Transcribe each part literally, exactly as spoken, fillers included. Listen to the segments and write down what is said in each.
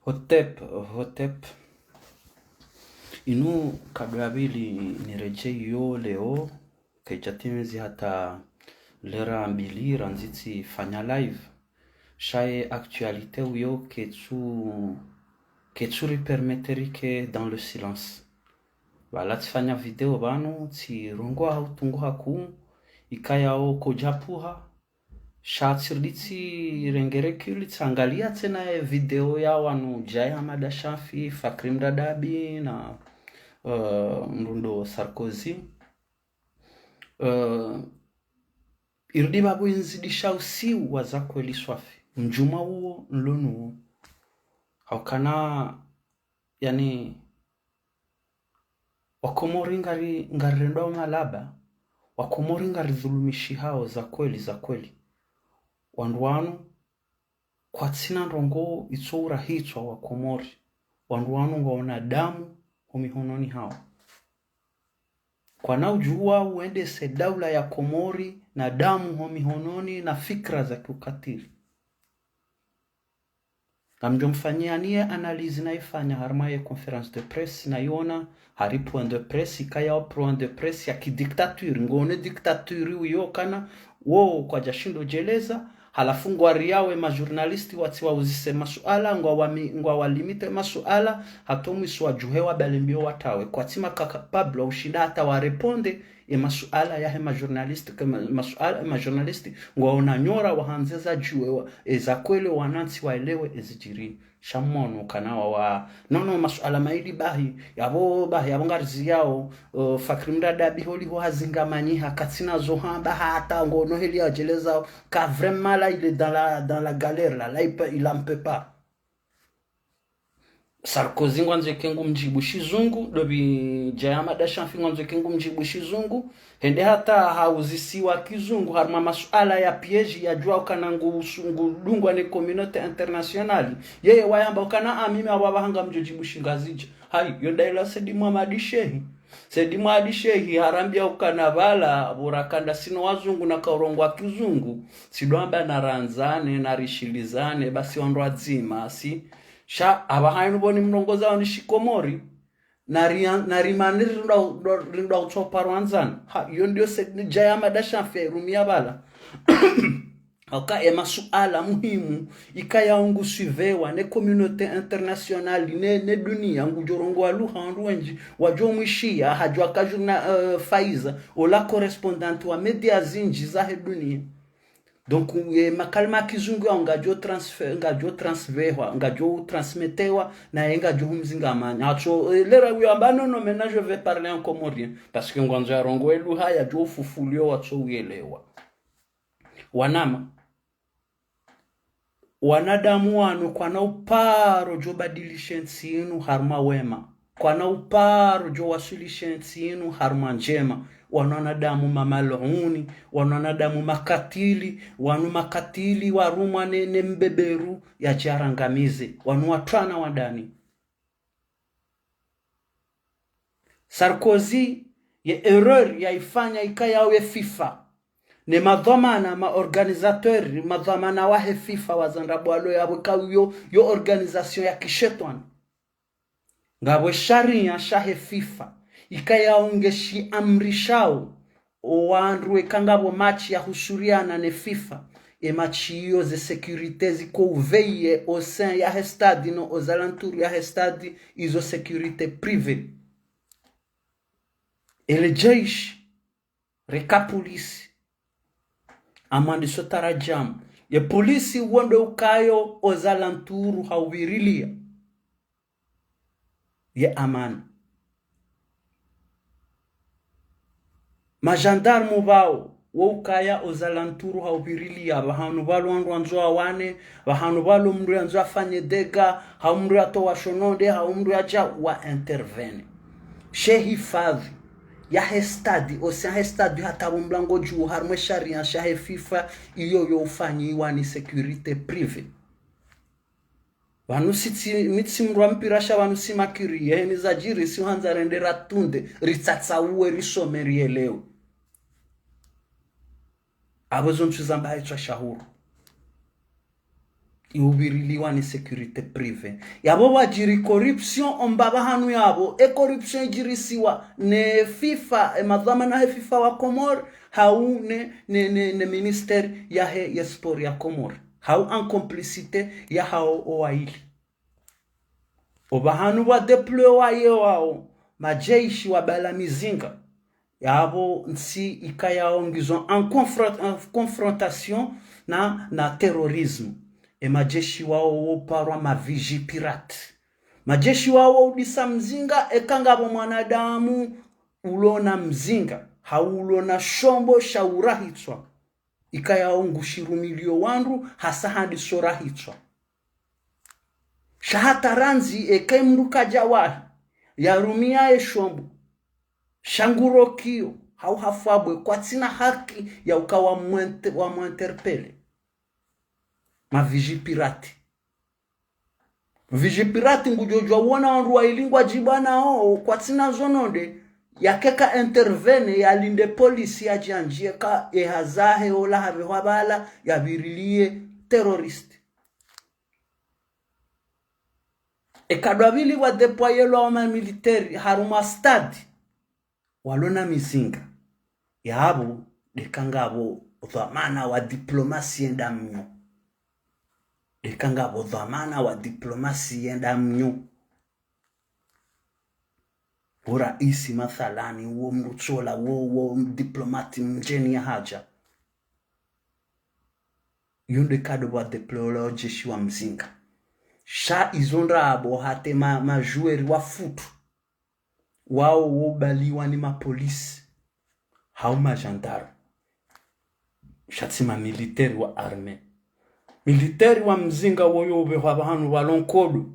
Hotep, hotep. Inu nkado ya pvili niredjeyi yo leo, kayidjatimizi hata lera mbili randzi tsifanya live. Sha ye actualité uyo ketsu, ketsu ripermettre rike dans le silence. Pvala tsifanya video pvanu, tsirongoa ha utungu hakuu, ikayao kodjapvuha, sha tsirudi tsirenge recul, tsiangalia tsena ye video ya wanu Djae Hamada Chanfi, Fakri Mradabi na, eh, mdru ndo Sarkozy. Eh, irudi pvapvo inzidisha usiu wa za kweli swafi. Mdjumwa uwo, nlonu uwo. Haukana, yani, Wakomori ngari, ngarirendwao malaba, Wakomori ngaridhulumishihao za kweli, za kweli. Wandru wanu, kwatsina ndrongoo itso urahitswa Wakomori. Wandru wanu ngwaona damu ho mihononi hawo. Kwana udjuwa uendese daula ya Komori na damu ho mihononi na fikra za kiukatili. Ngamdjo mfanyia niye analyse naifanya harumwa ye conférence de presse, naiona hari point de presse, ikayao point de presse ya kidictature, ngone dictature uyo kana, wo kwadjashindo djeleza, halafu ngwariao ye majournaliste watsiwauzise masuala, ngwawami-, ngwawalimite masuala, hata mwiso wadjuhe wabale mbio watawe, kwatsi ma capable ushinda hata wareponde, ye masuala yahe majournaliste, ke ma-, masuala, majournaliste, ngwaona nyora wahandze zadjuwe wa, eza kweli wanantsi waelewe ezidjiri. Sha mwono kana wa, wa, non, non, masuala maili bahi, yapvo bahi, yapvo ngariziyao, eh, Fakri Mradabi holiho hazingamanyiha, katsina zo hamba hata ngono heli yadjelezao, ka vraiment là, il est dans la, dans la galère, là, là, il peut, il en peut pas. Sarkozy ngwandzo eke ngumdjibu shizungu, ndopvi Djae Hamada Chanfi ngwandzo eke ngumdjibu shizungu, hende hata hauzisiwa kizungu, harumwa masuala ya piège yadjuwa ukana ngu-, ngudungwa ne communauté internationale. Yeye wayamba ukana a mimi apvo apvaha ngamdjodjibu shingazidja. Hayi, yo ndaila Said Mohamed Cheikh. Said Mohamed Cheikh harambia ukana pvala, pvo rakanda sino wazungu na kaurongoa kizungu, tsidwamba narandzane, narishilizane, basi wandru wadzima, si. Sha, apvaha inu pvo nimrongoza wani shikomori, nari-, narimani rindwa, rindwa utsoparwa ndzana. Ha, iyo ndiyo Said Djae Hamada Chanfi rumia pvala. Hauka ye masuala muhimu, ikayao ngusuivewa ne communauté internationale, ne, ne dunia, ngudjorongoa luha wandru wendji, wadjomwishiya, hadjuwa ka journa-, eh, Faiza, ola correspondante wa média zindji zahe dunia. Donc, ye makalima ya kizungu yao ngadjo transfe-, ngadjo transfehwa, ngadjo transmetewa, naye ngadjo humzingamanya. Hatso, eh, lera uyo amba, non, non, maintenant je vais parler en comorien. Parce que ngwandzo yarongoe luha yadjo ufufulio watso uyelewa. Wanama. Wanadamu wanu kwana uparo djo badilishe ntsi inu harumwa wema. Kwana uparo djo wasilishe ntsi inu harumwa ndjema. Wanu wanadamu mamaluni, wanu wanadamu makatili, wanu makatili warumwa ne, ne mbeberu yadje yarangamize. Wanu watrwana wandani. Sarkozy, ye erreur yaifanya ikayao ye FIFA. Ne madhwamana, ma organisateur, madhwamana wahe FIFA wazandra bwalo yapvo ikao yo, yo organisation ya kishetwani. Ngapvo sharia shahe FIFA, ikayao ngeshiamrishao, owandru eka ngapvo match yahusuriana ne FIFA, e match iyo ze sécurité ziko uveiller au sein yahe stade no aux alentours yahe stade, izo sécurité privée. Ele jeshi, reka polisi, amani sotara jamu. Ye polisi wonde ukayao aux alentours hauvirilia ye amani. Magendarme pvao, wo ukaya aux alentours hauvirilia, pvahanu pvalo wandru wandzo wawane, pvahanu pvalo mndru yandzo afanye dégâts, hau mndru yatowa shononde, hau mndru yadja wa intervenir. She hifadhi yahe stade, au sein yahe stade hata pvo mlango dju harumwa sharia shahe FIFA, iyo yo ufanyiwa ni sécurité privée. Pvanu si tsi, mi tsi mndru wa mpira sha pvanu si makiri, ye heni zadjiri, si uhandza rende ratunde, ritsatsauwe, risome, rielewe. Apvo zo ntsu zamba haitswa shahuru. Iuviriliwa ni sécurité privée. Yapvo pvwadjiri corruption omba pvahanu yapvo, e corruption idjirisiwa ne FIFA, e madhwamana he FIFA wa Komori, hau ne, ne, ne, ne ministère yahe ya sport ya Komori. Hau en complicité yahao owaili. Opvahanu pvwadéploiwa yewao, madjeshi wabala mizinga. Yapvo ntsi ikayao ngizo en confront-, en confrontation na, na terrorisme. E madjeshi wao woparwa ma Vigipirate. Madjeshi wao woudisa mzinga, eka ngapvo mwanadamu ulona mzinga, hau ulona shombo sha urahitswa. Ikayao ngushirumilio wandru, hasa handiso rahitswa. Sha hata randzi eka mndru kadjawahi, yarumia e shombo, sha ngurokio, hau hafwabwe, kwatsina haki ya uka wa mwente-, wa mwinterpellé. Ma Vigipirate. Vigipirate ngudjodjuwa wona wandru waili ngwadjibwanao, kwatsina zo nonde, yakeka intervenir, yalinde polisi yadjandjie ka ehazahe ola hapvehwa pvala, yavirilie terroriste. Eka dwapvili pvwadéploielwa wama militaire harumwa stade, walona mizinga. Yapvo, deka ngapvo dhwamana wa diplomasi yenda mnyo. Deka ngapvo dhwamana wa diplomasi yenda mnyo. Wo raisi mathalani, wo mndru tsola, wo, wo diplomate mdjeni yahadja. Yo nde kado pvwadéploielwa o jeshi wa mzinga. Sha izo ndrabo hata ma, ma joueurs wa foot. Wao wobaliwa ni mapolisi. Hau magendarme. Sha tsi ma militaire wa armée. Militaire wa mzinga woyo upvehwa pvahanu pvalo nkodo.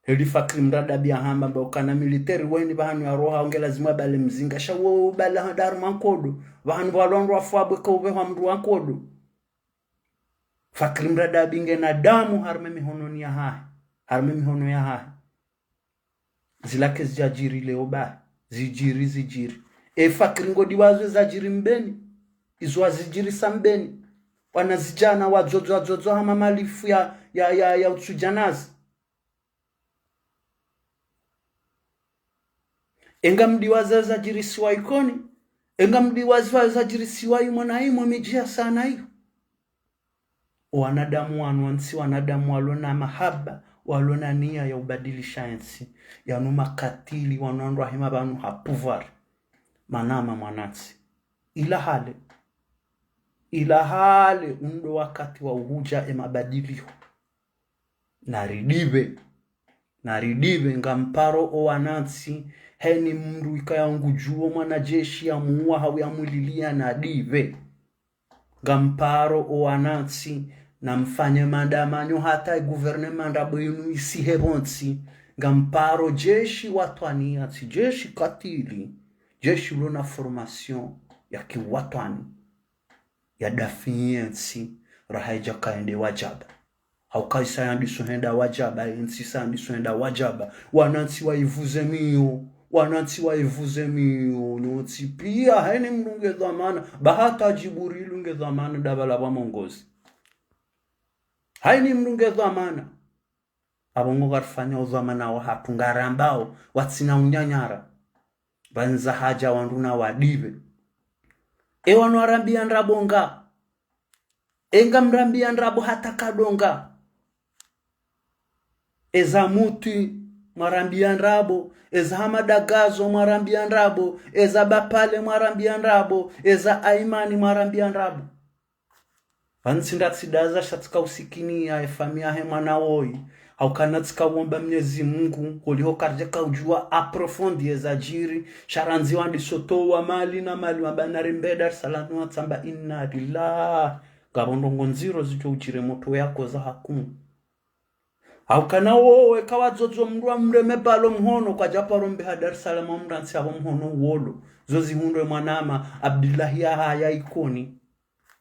Heli Fakri Mradabi yahamba mba ukana militaire weni pvahanu yaroha unge lazimu abale mzinga. Sha wo ubala handaru mwa nkodo. Pvahanu pvalo wandru wafwabwe ka upvehwa mndru wa nkodo. Fakri Mradabi ngena damu harumwa mihononi yahahe. Harumwa mihono yahahe. Zila kazidjadjiri leo bahi. Zidjiri, zidjiri. E Fakri ngodiwazo zadjiri Mbeni. Izo wazidjirisa Mbeni. Wanazidjana wadzodzwa, dzodzwa hama malifu ya, ya, ya, ya utsudjanazi. Enga mdiwaza zadjirisiwa Ikoni. Enga mdiwaza zadjirisiwa imo na imo midji ya sana iyo. Wanadamu wanu wantsi, wanadamu walona mahaba, walona nia ya ubadilisha entsi, yanu makatili, wanu wandru wahima pvanu ha pouvoir. Manama mwanantsi. Ila hale. Ila hale undo wakati wa uhudja e mabadiliho. Naridipve. Naridipve, ngamparo o wanantsi, heni mndru ikaya ngudjuo mwanajeshi yamuwa hau yamwililia nadipve. Ngamparo o wanantsi, namfanye mandamanyo hata e gouvernement ndrabo inu isihe pvontsi. Ngamparo jeshi watwani yatsi jeshi katili, jeshi lona formation ya kiwatwani. Yadafiye ntsi, raha idjaka yende wadjaba. Hauka isa yandiso henda wadjaba, entsi isa yandiso henda wadjaba. Wanantsi waivuze miyo, wanantsi waivuze miyo, nyontsi pia, haini mndru nge dhwamana, ba hata Djibrilu nge dhwamana, daba la pvwa mongozi. Haini mndru nge dhwamana. Apvo ngo karifanya udhwamana wahatru ngarambao, watsina unyanyara. Pvandza hadja wandru nawadipve. E wanu warambia ndrabo nga. Enga mrambia ndrabo hata kadonga. Eza Muti mwarambia ndrabo. Eza Hamada Gazo mwarambia ndrabo. Eza Bapale mwarambia ndrabo. Eza Aimani mwarambia ndrabo. Pvanu tsi nda tsidaza sha tsika usikini ya efamiya he mwana woyi. Haukana tsika uomba Mnyezi Mungu, holiho karidja kaudjua approfondir eza djiri, sha randzi wandiso towa mali na mali wamba nari mbe Dar es Salaam watsamba inna lillah. Ngapvo ndrongo ndziro zidjo udjiri motro yakoza hakumu. Haukana wowe kawadzodzo mndru wa mreme pvalo mhono kwadja paro mbe ha Dar es Salaam wa mrantsi apvo mhono uwolo. Zo zihundre mwanama Abdillahi ya haya Ikoni.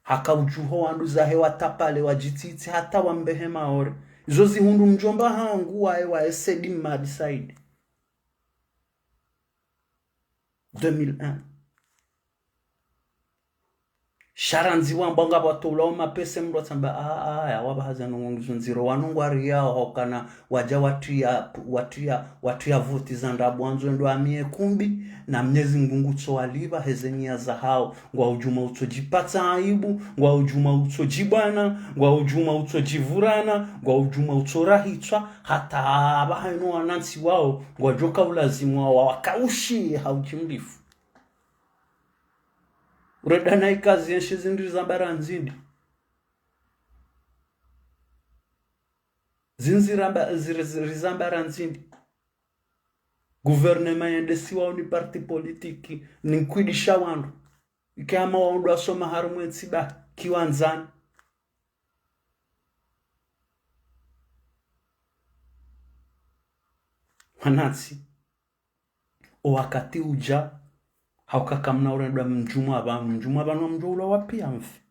Haka udjuho wandru zahe watapale wadjitsitsi hata wambehe Maore. Izo zihundru mdjomba hangu waye waye Said Mmadi Said. Deux mille un. Sha randzi wambwa ngapvo watoulwa wo mapesa, mndru atsamba, ah, ah, ya wapvaha ze ndrongoo ngizo ndziro, wanu ngwariyao, hukana wadja watriya, watriya, watriya voti za ndrabo, wandzo wende wamiye kumbi, na Mnyezi Mngu ngutsowalipva he ze niya zahao, ngwaudjuma utsodjipatsa aibu, ngwaudjuma utsodjibwana, ngwaudjuma utsodjivurana, ngwaudjuma utsorahitswa, hata apvaha inu wanantsi wao, ngwadjoka ulazimu wao, wawakaushiye ha udjimlifu. Urenda na ikazi yenshi zindri zambara ndzindi. Zindri zamba, ziri, ziri zambara ndzindi. Gouvernement yendesiwao ni parti politique, ni nkwidisha wandru. Ike hama wandru wasoma harumwa entsi ba, kiwandzani. Wanantsi. O wakati udja, hauka kamna urendwa mdjumwa pvanu, mdjumwa pvanu wa mdjo ula wapviya mfi.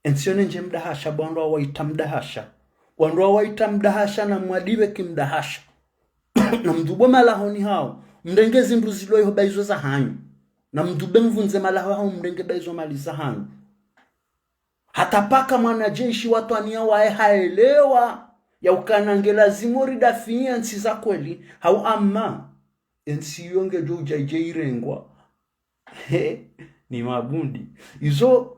Entsi yo nendje mdahasha, pvo wandru wawaita mdahasha. Wandru wawaita mdahasha na mwadipve ki mdahasha. Na mdupve malahoni hawo, mrenge zindru zilo iho ba izo zahanyu. Na mdupve mvundze malaho hawo, mrenge ba izo mali zahanyu. Hata paka mwanajeshi watwaniya waye haelewa, ya ukana nge lazimu ridafiya ntsi za kweli, hau amma, entsi yo ngedjo udja idje irengwa. He, ni mabundi. Izo,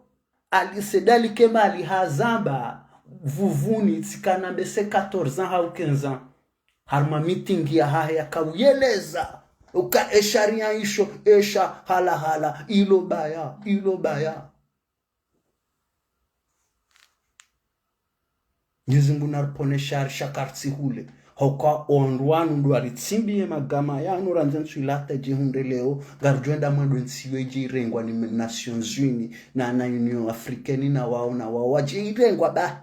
Ali Said Ali Kemali hazamba, Vuvuni, tsikana mbese quatorze ans hau quinze ans. Harumwa meeting yahahe yakauyeleza, uka e sharia isho, e sha hala hala, ilo baya, ilo baya. Mnyezi Mngu naripvonese shari sha kartsi hule. Hauka wandru wanu ndo waritsimbiye magama yanu randzi entsi ilata idje hundre leo, ngaridjo enda mwendo entsi yo idje irengwa ni Nations Unies, na, na Union Africaine, na wao, na wao, wadje irengwa ba.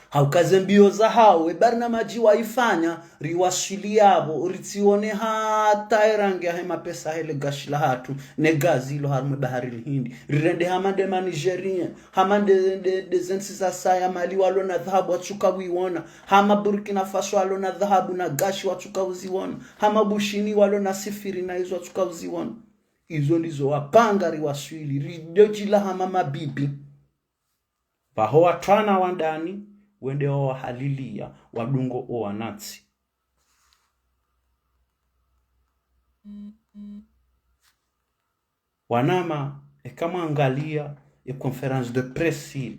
Hauka ze mbiyo zahao, e barnamaji waifanya, riwaswili yapvo, ritsione hata e rangi yahe mapesa hele gashi lahatru, ne gazi ilo harumwa e bahari l'Hindi. Rirende hama nde ma Nigériens, hama nde, nde, nde zentsi za saya Mali walo na dhahabu watsuka wiwona, hama Burkina Faso walo na dhahabu na gashi watsuka uziwona, hama Bushini walo na sifiri na izo watsuka uziwona. Izo ndizo wapanga riwaswili, ridodjila hama mabibi. Pvaho watwana wandani, wende wawahaliliya, wadungo o wanantsi. Wanama, eka mwangaliya e conférence de presse ile,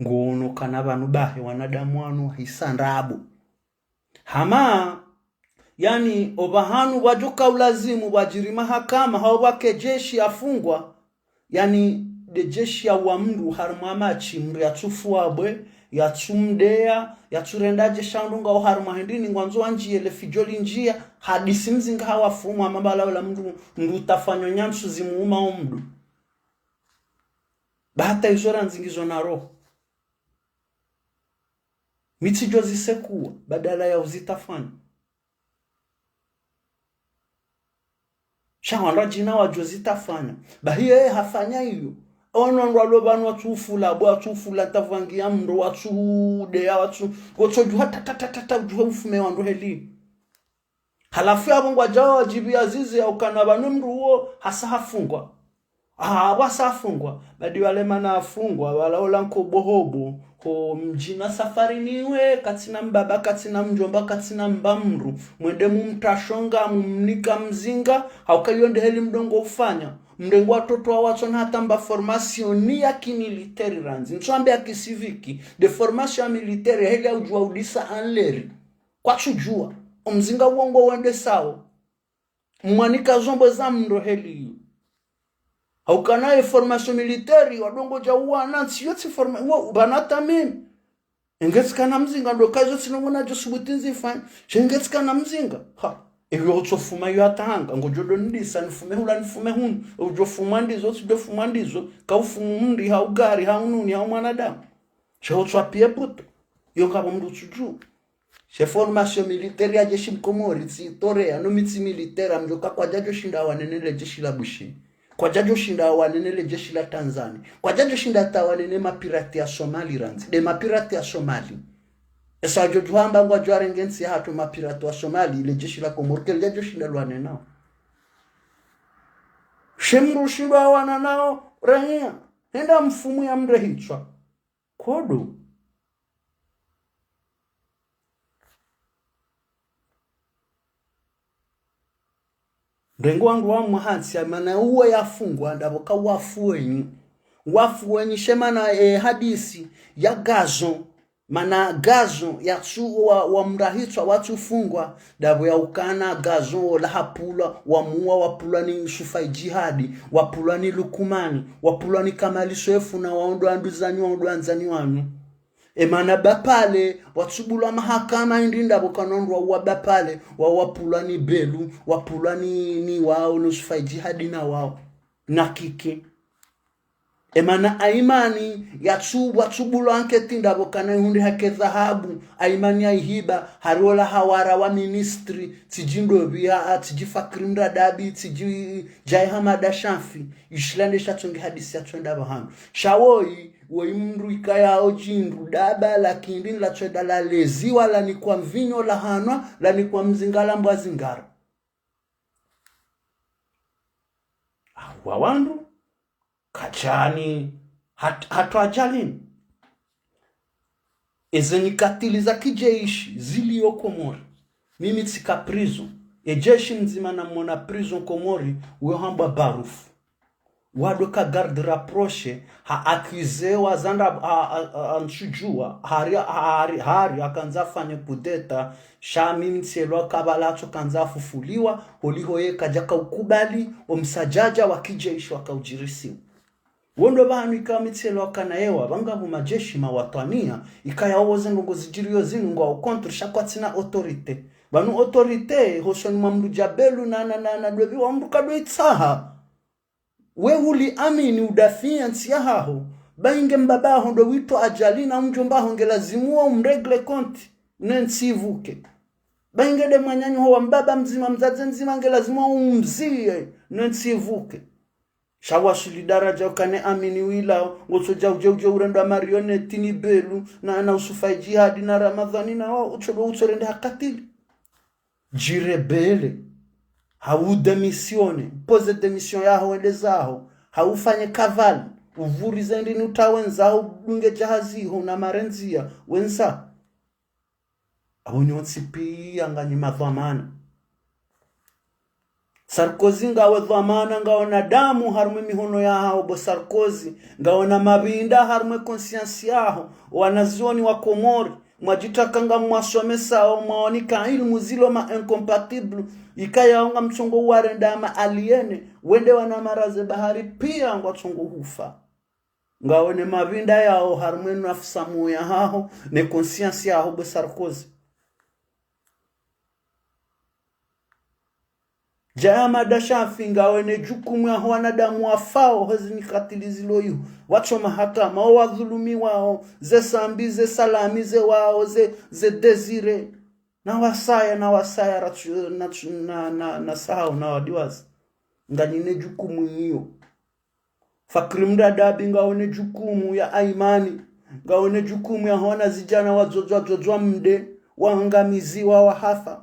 ngoono kana pvanu bahi wanadamu wanu wahisa ndrabo. Hama, yaani, opvahanu pvwadjoka ulazimu pvwadjiri mahakama, hau pvwake jeshi afungwa, yaani, nde jeshi yauwa mndru harumwa matshi, mndru yatsufuwa bwe, yatsumdeya, yatsurenda jeshi andunga o harumwa hindrini, ngwandzo wandjiye le fidjo lindjiya, hadisi mzinga hawafumwa, mabala ula mndru, mndru utafanywa nyantsu zimuuma o mndru. Ba hata izo randzi ngizo na roho. Mi tsidjo zisekuwa, badala ya uzitafanya. Sha wandru wadjina wadjo zitafanya. Bahi yeye hafanya iyo. Ono wandru walo pvanu watsufula, bwe watsufula, tavwangi ya mndru, watsudeya, watsu, watsodjuha ta, ta, ta, ta, ta, udjuhe ufume wandru heli. Halafu yapvo ngwadjao wadjipviya zizi ya ukana pvanu mndru uwo hasa hafungwa. Ah, pvwasa hafungwa. Badi wale mana hafungwa, wala ola nkobohobo. Ho mdjina safari niwe, katsina mbaba, katsina mdjomba, katsina mbamndru. Mwende mumtrashonga, mumnika mzinga, hauka iyo nde heli mdongo ufanya. Mrenge watoto wa watsona hata mba formation ni ya kimiliteri randzi. Ntsuambe ya kisiviki, nde formation ya militeri, heli ya udjuwa udisa anleri. Kwatsudjuwa, omzinga uwo ngowendesao. Mwanika zombo za mndro heli. Haukana ye formation militaire, wadongo dja uwana, ntsi yo tsi forma, wo, pvana tamimi. Engetsi kana mzinga, ndo kazo tsi nongo na djo subuti nzifanya. Sha engetsi kana mzinga. Ha, ewe utsofuma yo atanga, ngodjo do ndisa, nifume hula, nifume hunu. Udjo fumwa ndizo, tsidjo fumwa ndizo. Kaufumu mndri, hau gari, hau nuni, hau mwanadamu. Sha utswa pie buto. Yo ngapvo mndru utsudjuwa. She formation militaire ya jeshi mkomori, tsi torea, no mi tsi militaire, amdjoka kwadjadjo shinda wanene le jeshi la Bushini. Kwadjadjo shinda wanene le jeshi la Tanzania. Kwadjadjo shinda ta wanene mapirate ya Somali randzi. Nde mapirate ya Somali. Esa wadjo djuhamba ngwadjo warenge ntsi yahatru mapirate wa Somali, le jeshi la Komori, kelidjadjo shinda lwanenao. She mndru ushindwa wana nao, Ranya, henda mfumu ya mrehitswa. Kodo. Ndrengo wandru wa mwahatsi, mana uwo yafungwa, ndapvo ka wafu wenyi. Wafu wenyi, she mana, eh, hadisi ya Gazon. Mana Gazon, yatsu wa, wa mrahitswa, watsufungwa, ndapvo ya ukana Gazon, wola hapvulwa, wamuwa, wapvulwa ni Shufa Jihadi, wapvulwa ni Lukumani, wapvulwa ni Kamali Swefu na wao ndo wanduzani, wao ndo wandzani wanyu. E mana Bapale, watsubulwa mahakama indri ndapvo kana wandru wa Bapale, wa wapvulwa ni Belu, wapvulwa ni, ni wao, no Shufa Jihadi na wao. Na kike. E mana Aimani, yatsu, watsubulwa anketi ndapvo kana ihundri hake dhahabu, Aimani ya ihiba, hari wola hawara wa ministri, tsidji Ndopvi ya, a, tsidji Fakri Mradabi, tsidji Djai Hamada Shafi, ishilande shatsongi hadisi yatsu enda pvahanu. Sha woyi, woyi mndru ikayao djindru daba la kindri la tsweda la leziwa la nikwa mvinyo la hanwa la nikwa mzingala mbwa zingara. Awa wandru, kachani, hat-, hatwa ajalini. Eze nyikatili za kijeshi zilio Komori. Mimi tsika prison. E jeshi mdzima na mona prison Komori, uyo hambwa Barufu. Wado ka garde rapproché, ha accusé wa zanda, a, a, a, a, ntsudjua, hari, hari, hari, akandza afanye kudeta, sha mi mtsielwa kabala atso kandza afufuliwa, holiho ye kadjaka ukubali, omsadjadja wa kijeshi waka udjirisiwa. Wondo pvanu ika mi mtsielwa kana yewa, pvanga pvo majeshi mawatwania, ikaya owo ze ndrongo zidjiriyo zinu ngwao contre, sha kwatsina autorité. Pvanu autorité, hosoni mwa mndru dja Belu na, na, na, na Ndopvi wa mndru kado itsaha. We huli amini udafia ntsi yahaho, ba inge mbaba aho ndo witwa ajali na mdjomba aho nge lazimu wa umrégler compte, ne ntsi ivuke. Ba inge nde mwananyaho wa mbaba mdzima, mdzadze mdzima nge lazimu wa umzie, ne ntsi ivuke. Sha wasuli daradja ukane amini wila, ngotsodja udje udje urendwa marionnette ni Belu, na, na Usufa Jihadi na Ramadhani na wao, utsodo utsorende hakatili. Djirebele, hau démissionner, poser démission yaho wende zaho, hau fanye cavale, uvurize ndini utawe ndzao, udunge djahazi ho na marenzia, wendza. Abo nyontsi pia nganyi madhwamana. Sarkozy ngawe dhwamana, ngawe na damu harumwa e mihono yaho, bo Sarkozy, ngawe na mapvinda harumwa e conscience yaho, wanazioni wa Komori, mwadjitaka ngamwasomesao, mwaonika ilmu zilo ma incompatible, ikayao ngamtsongo uwarenda ma aliénés, wende wana maraze bahari pia ngwatsongo hufa. Ngawe ne mapvinda yaho harumwa e nafsi yaho, ne conscience yaho, bo Sarkozy. Djai Hamada Shafi, ngawe ne jukumu yaho wanadamu wafao, hezi nyikatili zilo iho. Watso mahakama, o wadhulumiwao, ze Sambi, ze Salami, ze wao, ze, ze Désiré. Na wasaya, na wasaya, ratsu-, na, na, na, na sahau, na wadiwazi. Nganyi ne jukumu iyo. Fakri Mradabi, ngawe ne jukumu ya Aimani. Ngawe ne jukumu yaho wanazidjana wadzodzwa, dzodzwa mde, wahangamiziwa, wahafa.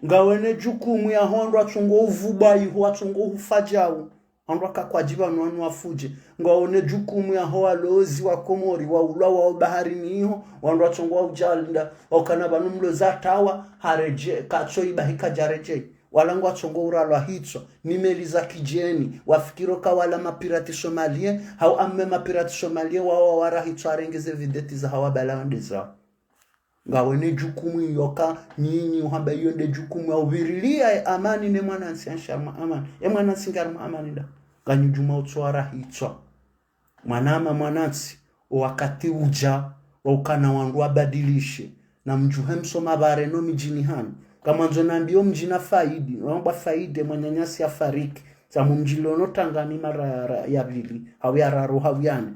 Ngawe ne jukumu yaho wandru watsongo uvubwa iho, watsongo hufa djau. Wandru waka kwadjiba no wanu wafudje. Ngawe ne jukumu yaho walozi wa Komori, waulwa wao baharini iho, wandru watsongo wa udjalinda, waukana pvanu mlozi atawa, haredje, katso iba hika djaredjei. Wala ngwatsongo uralwa hitswa, ni meli za kidjeni, wafikiri uka wala ma pirates somaliens, hau amme ma pirates somaliens, wao wawara hitswa warenge ze vedettes zahawo bala wende zao. Ngawe ne jukumu iyo ka nyinyi uhamba iyo nde jukumu ya uvirilia e amani ne mwanantsi anshi harumwa amani. E mwanantsi nge harumwa amani nda. Nganyi djuma utsowara hitswa. Mwanama mwanantsi, o wakati udja, wa ukana wandru wabadilishe. Na mdjuhe msoma pvare no midjini hanu. Kamwandzo nambiyo mdji na Faidi, wambwa Faidi, mwananyasi ya fariki. Samu mdji lono tangani mara ya, ya pvili, hau ya raru, hau ya nne.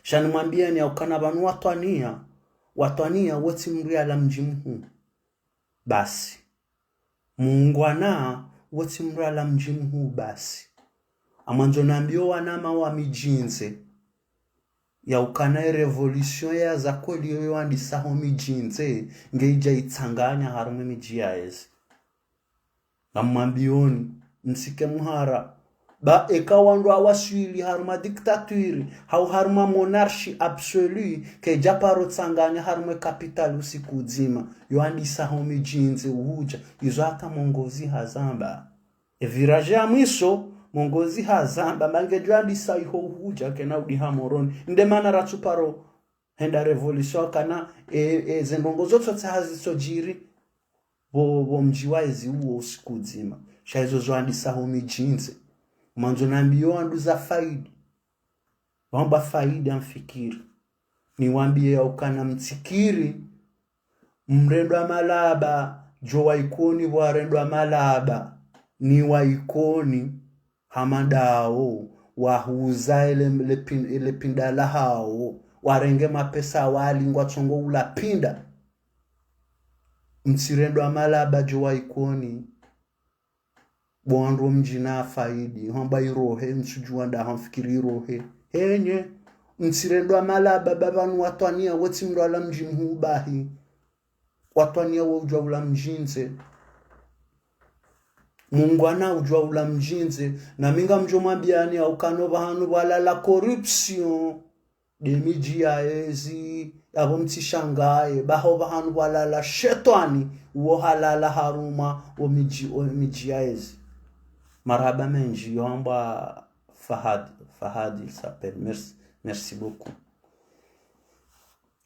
Sha nimwambiyeni ya ukana pvanu watwania, watwania wotsi mndru yala mdji mhuu. Basi. Muungwana wotsi mndru yala mdji mhuu basi. Amwandzo nambiyo wanama wa midjini ze. Ya ukana e révolution ya za kweli yoyo wandisaho midjini ze, nge idja itsanganya harumwa e midji ya ezi. Ngamwambiyoni, mtsike muhara, Ba eka wandru wawaswili harumwa dictature, hau harumwa monarchie absolue, kedja paro tsanganya harumwa capitale usiku udzima, yo wandisa ho midjini ndze uhudja, izo hata Mongozi hazamba. E virage ya mwiso, Mongozi hazamba, ba ngedjo wandisa iho uhudja, kena udiha Moroni. Nde mana ratsu paro henda révolution kana, e, e, ze ndrongo zotsotsi hazitsodjiri, pvo, pvo mdji wa ezi uwo usiku udzima. Sha izo zo wandisa ho midjini ndze. Mwandzo nambiyo wandru za faidi. Wamba faidi amfikiri. Niwambiye ya ukana mtsikiri, mrendwa malaba, djo wa Ikoni pvwa rendwa malaba, ni wa Ikoni, hama ndawo, wahuza ele, ele pin-, ele pinda lahawo, warenge mapesa wali ngwatsongo ula pinda. Mtsirendwa malaba djo wa Ikoni, bo wandru wo mdjini faidi, hamba irohe, mtsudjuwa nda hamfikiri irohe. Henye, mtsirendwa malaba ba pvanu watwaniya wetsi mndru ala mdji mhuu bahi. Watwaniya wo udjuwa ula mdjini ndze. Mungwana udjuwa ula mdjini ndze. Na mi ngamdjo mwambiyani ya ukana pvahanu pvwalala corruption. Nde midji ya ezi, yapvo mtsishangaye, baho pvahanu pvwalala shetwani, uwo halala harumwa, wo midji, wo midji ya ezi. Marahaba mendji, yo hamba Fahad, Fahad il s'appelle. Merci, merci beaucoup.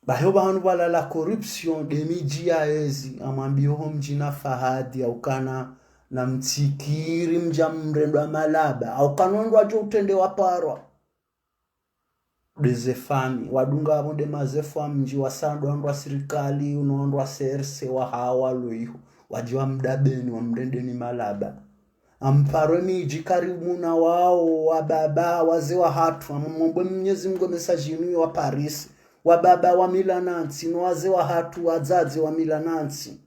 Baho pvahanu pvwalala corruption, nde midji ya ezi, amwambiyo ho mdjini Fahad, ya ukana, na mtsikiri mdja mrendwa malaba, ya ukana wandru wadjo utrende waparwa. Nde ze fami, wadunga apvo nde mazefu wa mdji wasandwa wandru wa sirikali, uno wandru wa C R C wa hawa lo iho, wadji wa mdabeni, wa mrendeni malaba. Amparwe midji karibu na wawo, wababa, wazee wahatru, amombe Mnyezi Mngu message inu yo wa Paris, wababa wa mila na ntsi, no wazee wahatru, wadzadze wa mila na ntsi.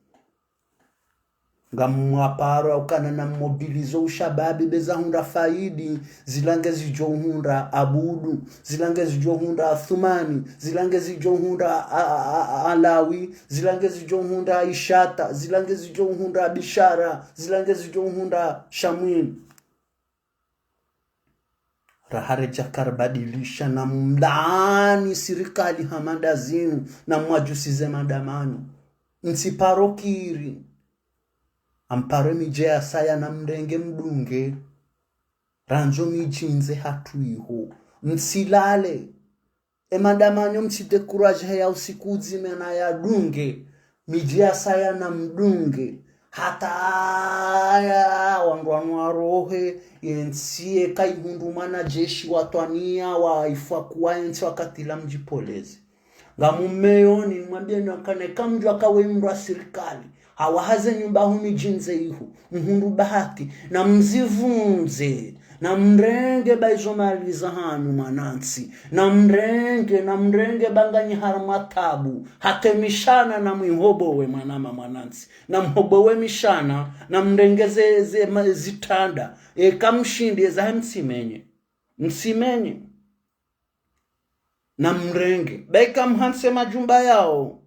Ngamwaparo ukana na mobilizo ushababi beza hundra faidi, zila ngezidjo hundra Abudu, zila ngezidjo hundra Athumani, zila ngezidjo hundra a, a, a, a, Alawi, zila ngezidjo hundra Ishata, zila ngezidjo hundra Bishara, zila ngezidjo hundra Shamwini. Raha redja karibadilisha na mlaani sirikali hama nda zinu na mwadjusize madamanyo. Mtsiparo kiri. Ampare midji ya saya na mrenge mdunge. Randjo midji ndze hatru iho. Mtsilale. E madamanyo mtsi découragé ya usiku udzima na ya dunge. Midji ya saya na mdunge. Hata ya wandru wanu warohe, ye ntsi ye kaihundru mwana jeshi watwaniya, waifwa kuwa ye ntsi wakati la mdjipoleze. Ngamumeyoni, nimwambiyeni ukana eka mdjuwa ka we mndru wa sirikali, hawahaze nyumba hu midji ndze ihu, mhundru bahati, na mzivundze, na mrenge ba izo mali za hanyu mwanantsi, na mrenge, na mrenge ba nganyi harumwa tabu, hata e mishana na mwihobowe mwanama mwanantsi, na mhobowe mishana, na mrenge ze, ze, ma, zitranda, eka mshindi, eza he mtsimenye. Mtsimenye. Na mrenge. Ba eka mhantsi e majumba yawo.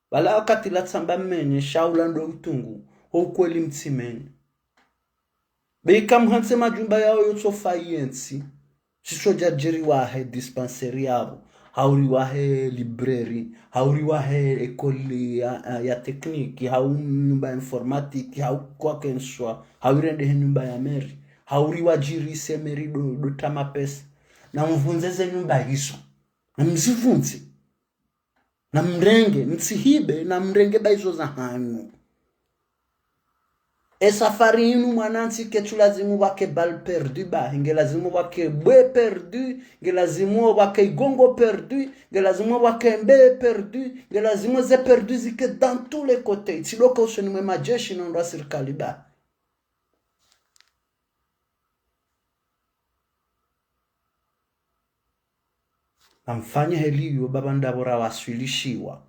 Pvala wakati la tsamba mmenye, shaula ndo utungu, ho ukweli mtsimenye. Be ika mhantsi e majumba yawo yotsofa ye ntsi, sisho djadjeri wahe dispensaire yapvo, hauri wahe librairie, hauri wahe école ya, ya, ya technique, hau nyumba ya informatique, hau kwakenswa, hau irendehe nyumba ya mairie, hauri wadjirise mairie ndo, ndo ta mapesa. Na mvundze ze nyumba hizo. Na mzivundze. Na mrenge, mtsihibe, na mrenge ba izo za hanyu. E safari inu mwanantsi ketsu lazimu pvwake balle perdue bahi, nge lazimu pvwake bwe perdue, nge lazimu pvwake igongo perdue, nge lazimu pvwake mbe perdue, nge lazimu ze perdue zike dans tous les côtés. Itsi ndo ka usoni mwe majeshi no ndo wa sirikali bahi. Namfanye heli iyo baba ndapvo rawaswilishiwa.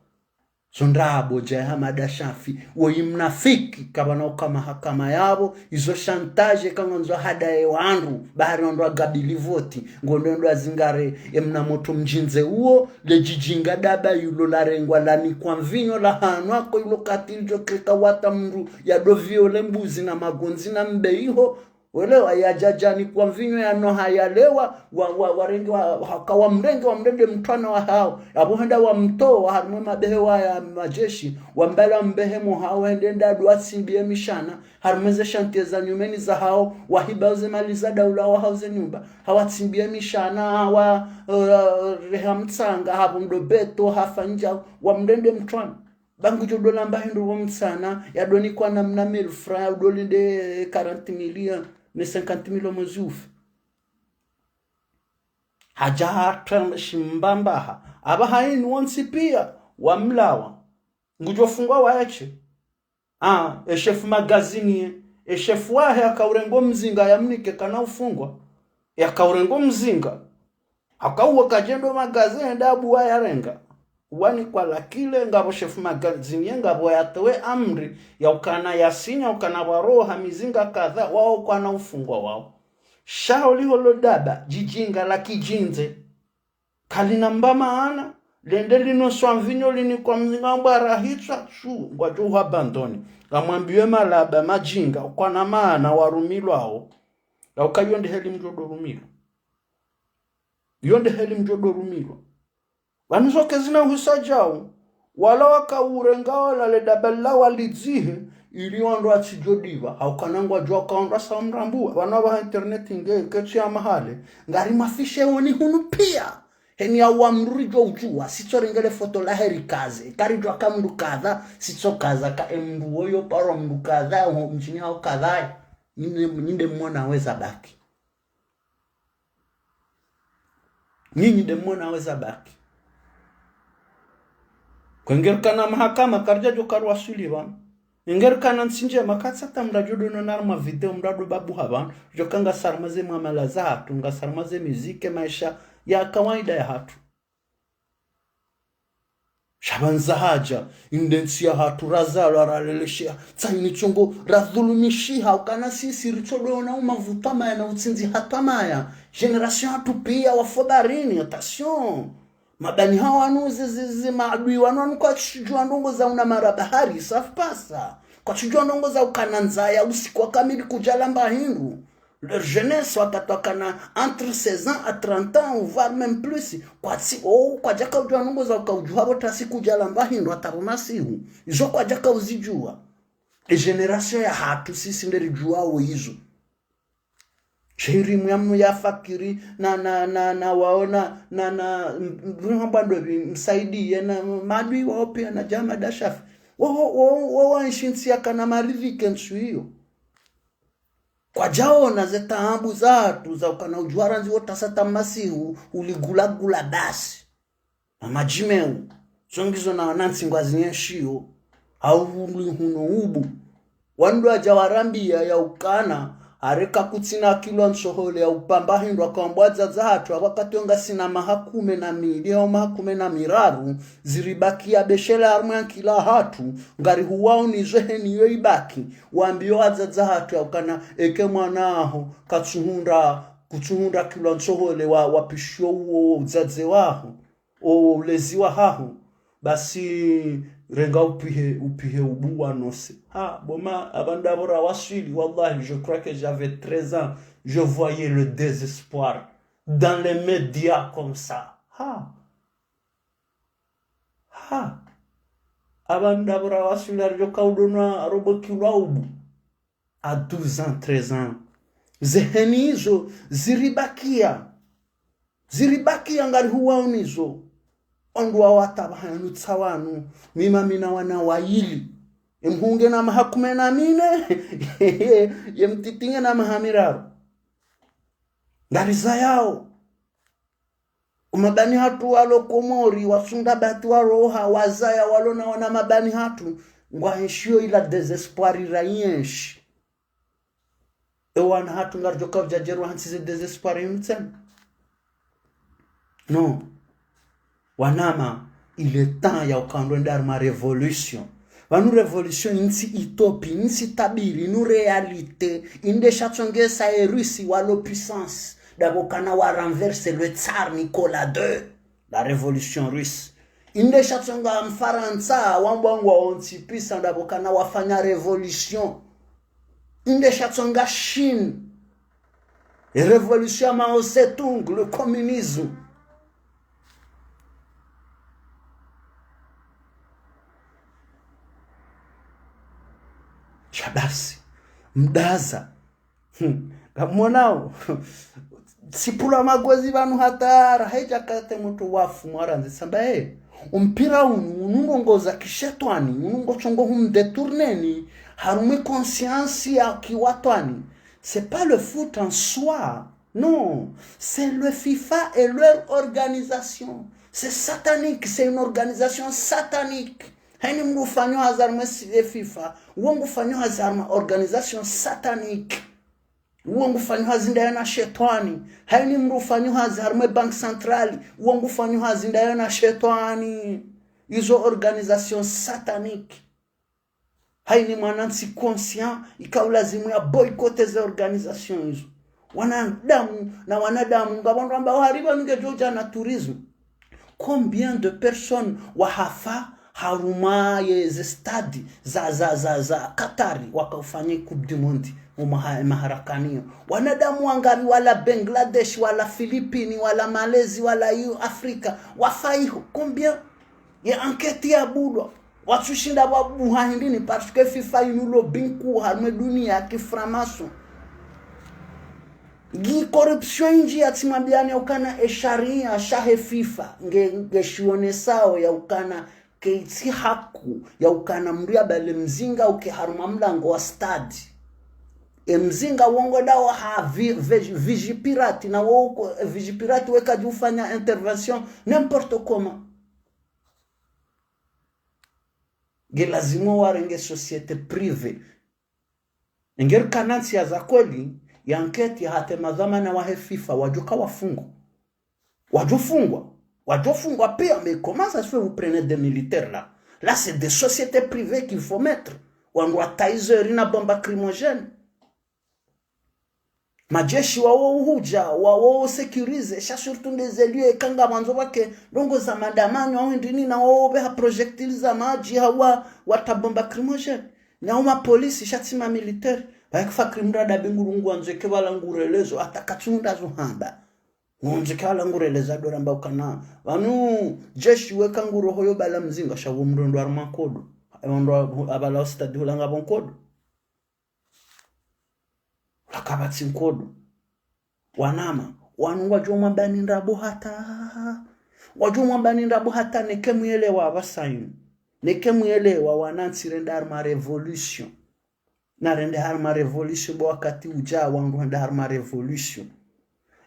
Zo ndrabo dja Hamada Shafi, woyi mnafiki, kapvana uka mahakama yapvo, izo chantage ka ngwandzo hadaye wandru, bahari wandru wagabili voti, ngondo ndo azingare, e mna motro mdjindze uwo, le djidjinga daba yulo larengwa lanikwa mvinyo lahanwa ko ilo katili djo keka wata mndru yado viole mbuzi na magondzi na mbe iho, Welewa, yadjadja nikwa mvinyo yanoha yalewa, wa, wa, warenge wa, wa, ka wamrenge, wamrende mtrwana wahawo. Yapvo hwenda wamtowa harumwa mabehewa ya majeshi, wambala mbehe mwahawo, hende ndadu watsimbie mishana, harumwa ze shantie za nyumeni zahawo, wahiba ze mali za daula wahawo ze nyumba, hawatsimbiye mishana, hawa, eh, reha mtsanga, hapvo ndo beto, hafanya, wamrende mtrwana. Ba ngudjo dola mba hindru pvo mtsana, yadonikwa namna mille francs, yadolinde quarante mille, ne cinquante mille omwezi ufe. Hadja hatra shimbambaha. Apvaha inu wontsi piya, wamlawa. Ngudjo fungwa waeshe. Ah, e chef magazine ye. E chef wahe yakaurengo mzinga yamnike kana ufungwa. Yakaurengo mzinga. Hakauwa kadjendo magazine ndabu wayarenga. Wanikwa lakile ngapvo chef magazine ye ngapvo yatowe amri. Yaukana yasinya ukana waroha mizinga kadha wao kwana ufungwa wao. Sha holiho lo daba, djidjinga la kidjindze. Kalina mba maana, lende linoswa mvinyo linikwa mzinga mbwa rahitswa, shu, ngwadjo hu abandonné. Ngamwambiwe malaba, madjinga, ukwana maana warumilwawo. Yauka yo nde heli mdjo dorumilwa. Yo nde heli mdjo dorumilwa. Pvanu zo kazina uhisa djau, wala wakaurenga wala le daba lila walidzihe, ili wandru watsidjo diva, haukana ngwadjuwa ka wandru wasa wamrambua, pvanu apvaha internet nge, ketsi ya mahale, ngari mafishe woni hunu piya. Heni ya wa mdru ridjo udjuwa, sitso renge le foto lahe rikaze, karidjuwa ka mdru kadha, sitso kaza ka e mdru woyo, paro mdru kadha, ho mdjini hawo kadha, ninde, ninde mwona weza baki. Nyinyi nde mwona weza baki. Kwengerikana mahakama, karidjadjo karuwaswili pvanu. Ngerikana ntsi ndjema, katsata mdru adjo dono na harumwa video, mdru adjo babuha pvanu. Djo ka ngasi harumwa ze mwamala zahatru, ngasi harumwa ze miziki, maesha ya kawaida yahatru. Sha pvanu zahadja, inde ntsi yahatru razalwa ralelesheha, tsi ini tsongo radhulumishiha, ukana sisi ritsodoona umavutwa maya na utsindzi hatwa maya. Génération yahatru piya wafo baharini, attention. Mabani hawo wanu zi, zi, zi, maadui wanu wanu kwatsidjuwa ndrongo za una mara bahari, safi pasa. Kwatsidjuwa ndrongo za ukana ndzaya, usiku wa kamili kudjalamba hindru. Leur jeunesse, wakati wakana entre seize ans à trente ans, ou voire même plus, kwatsi, oh, kwadjaka udjuwa ndrongo za uka udjuwa pvo tasi kudjalamba hindru, hata pvo masihu. Izo kwadjaka uzidjuwa. E génération yahatru sisi nde ridjuwawo izo. Shehiri mwamu ya fakiri, na, na, na, na waona, na, na, m-, m-, mbwa ndopvi, msaidiye, na, maadui wawo piya na djama dashafi. Wo, wo, wo, wo, wa ntsi ntsi yakana maridhike ntsu iyo. Kwadjaona ze taabu zahatru za ukana udjuwa randzi wo tasa ta masihu uligulagula basi. Na madjimeu, zo ngizo na wanantsi ngwazinyeshiyo, hau uli huno ubu. Wandru wadja warambiya ya ukana, hareka kutsina kilwa ntsohole ya upamba hindru akawambwa wadzadze hatru, apvo wakati wo ngasina maha kume na mili, hau maha kume na miraru, ziribakiya beshele harumwa nkila hatru, ngari huwawo ni zwe heni yo ibaki, wambiyo wadzadze hatru ya ukana, eke mwana aho, katsuhundra, kutsuhundra kilwa ntsohole wa, wapishiyo uwo udzadze waho, o ulezi wahaho, basi renga upihe, upihe ubu wanose. Ha, bo ma, apvanu ndapvo rawaswili, wallahi, je crois que j'avais treize ans, je voyais le désespoir dans les médias comme ça. Ha. Ha. Apvanu ndapvo rawaswili, aridjo kaudonwa robo kilwa ubu. À douze ans, treize ans. Ze heni izo ziribakiya. Ziribakiya ngari huwawo nizo. Wandru wawo hata pvahanu tsi wanu, mi ma mina wana wayili. Ye mhuu nge na maha kume na mine, ye mtiti nge na maha miraru. Ngari zayawo. Umabani hatru walo Komori, wasunda bati waroha, wazaya walo na wana mabani hatru, ngwaenshiyo ila désespoir rayenshi. E wana hatru ngaridjo kaudjadjerwa hantsi ze désespoir yinu tsena. Non. Wanama, il est temps ya ukandwe ndari ma révolution. Pvanu révolution ntsi utopie, ntsi tabiri, inu réalité, inde shatsongesa e Russie walo puissance, ndapvo kana wa renverser le tsar Nicolas deux, la révolution russe. Inde shatsonga Mfarantsa, wambwa ngwa wontsi puissance, ndapvo kana wafanya révolution. Inde shatsonga Chine, E révolution ya Mao Zedong, le communisme. Sha basi, mdaza. Hmm. Ngamwonao. Tsipvulwa magozi pvanu hata raha idja kate mutru wafu mwarandzisa mba, eh, umpira unu, unu ngongo za kishetwani, unu ngotsongo humdétourneni, harumwa e conscience ya kiwatwani. C'est pas le foot en soi. Non. C'est le FIFA et leur organisation. C'est satanique. C'est une organisation satanique. Hayini mndru ufanyo hazi harumwa e FIFA, uwo ngufanyo hazi harumwa organisation satanique. Uwo ngufanyo hazi ndaye na shetwani. Hayini mndru ufanyo hazi harumwa e Banque Centrale, uwo ngufanyo hazi ndaye na shetwani. Izo organisation satanique. Hayini mwanantsi conscient, ikao lazimu ya boycotter ze organisation izo. Wanadamu na wanadamu, ngapvo wandru ambao hari pvanu ngedjo udja na tourisme. Combien de personnes wahafa harumwa ye ze stade za, za, za, za Qatar wakaufanya Coupe du Monde, mu maha-, maharakaniyo. Wanadamu wangapvi wala Bangladesh, wala Philippines, wala Malaisie, wala iyo Afrika, wafa iho. Combien? Ye enquête ya bulwa. Watsushinda wabuha hindrini, parce que FIFA inu lobby nkuu harumwa e dunia ya kifranc-maçon. Ngi corruption indji yatsimwambiani ya ukana e sharia shahe FIFA nge, nge shionesao ya ukana keitsi haku ya ukana mndru yabale mzinga uke harumwa mlango wa stade. E mzinga wongo dawo ha vi-, vigi-, Vigipirate, na wo uko, e Vigipirate wekadji ufanya intervention n'importe comment. Nge lazimu warenge société privée. Engeri kana ntsi ya za kweli, ye enquête ya hata e madhwamana wahe FIFA wadjoka wafungwa. Wadjofungwa. Wadjofungwa pia, mais comment ça se fait vous prenez des militaires là? Là, c'est des sociétés privées qu'il faut mettre. Wandru wa tasers na bombe lacrymogène. Majeshi wawo uhudja, wawo sécuriser, sha surtout nde ze lieux eka ngamwandzo pvwake ndrongo za maandamano, au hindrini na wawo pveha projectiles za madji, hau wa, wata bombe lacrymogène. Na wo mapolisi, sha tsi ma militaires. Pvwake fakiri mndru adabinguru ngwandzo eke pvala ngurelezo, hata katsi mndru azo hamba. Ngwandzo eke pvala ngureleza ndo ramba ukana. Pvanu, jeshi weka nguroho yo bala mzinga, sha wo mndru ndo harumwa nkodo. Wandru wa, abala stade hula ngapvo nkodo. Hula kapvatsi nkodo. Wanama, wanu ngwadjo mwambani ndrabo hata. Ngwadjo mwambani ndrabo hata neke mwelewa apvasa inu. Neke mwelewa wanantsi rende harumwa révolution. Na rende harumwa révolution bo wakati udja wandru hende harumwa révolution.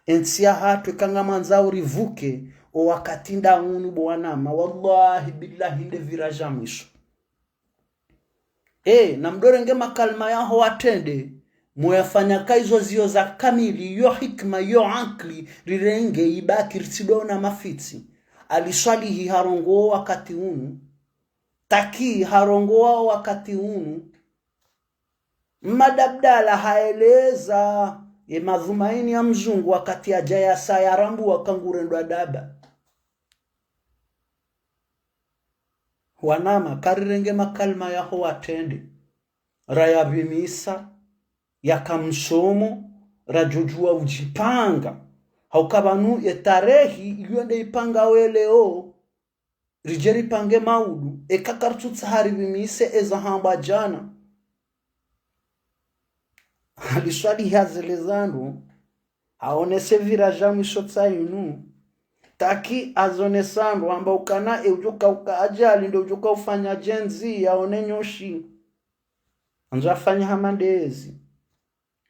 Entsi yahatru eka ngamwandzo urivuke, o wakati nda unu bo wanama. Wallahi billahi nde virage ya mwiso. E, na mdorenge makalima yaho watrende, moyafanya ka izo ziyo za kamili, yo hikima, yo ankili, rirenge ibaki ritsidona mafitsi. Ali Swalihi harongoa wakati unu, Taki harongoa wakati unu, Mmadi Abdallah haeleza ye madhumaini ya mzungu wakati yadja yasa yarambua ka ngurendwa daba. Wanama, karirenge makalima yaho watrende. Rayapvimisa, yaka msomo, radjodjua udjipanga. Hauka pvanu ye tarehi, iyo nde ipanga we leo, ridje ripange maudu, eka karitsutsaha ripvimise eza hambwa djana. Ali Swalihi hazeleza ndo, haonese virage ya mwiso tsa inu. Taki hazonesa ndo, hamba ukana e udjoka uka ajali, ndo udjoka ufanya djenzi, yaone nyoshi. Andzo afanya hama ndezi.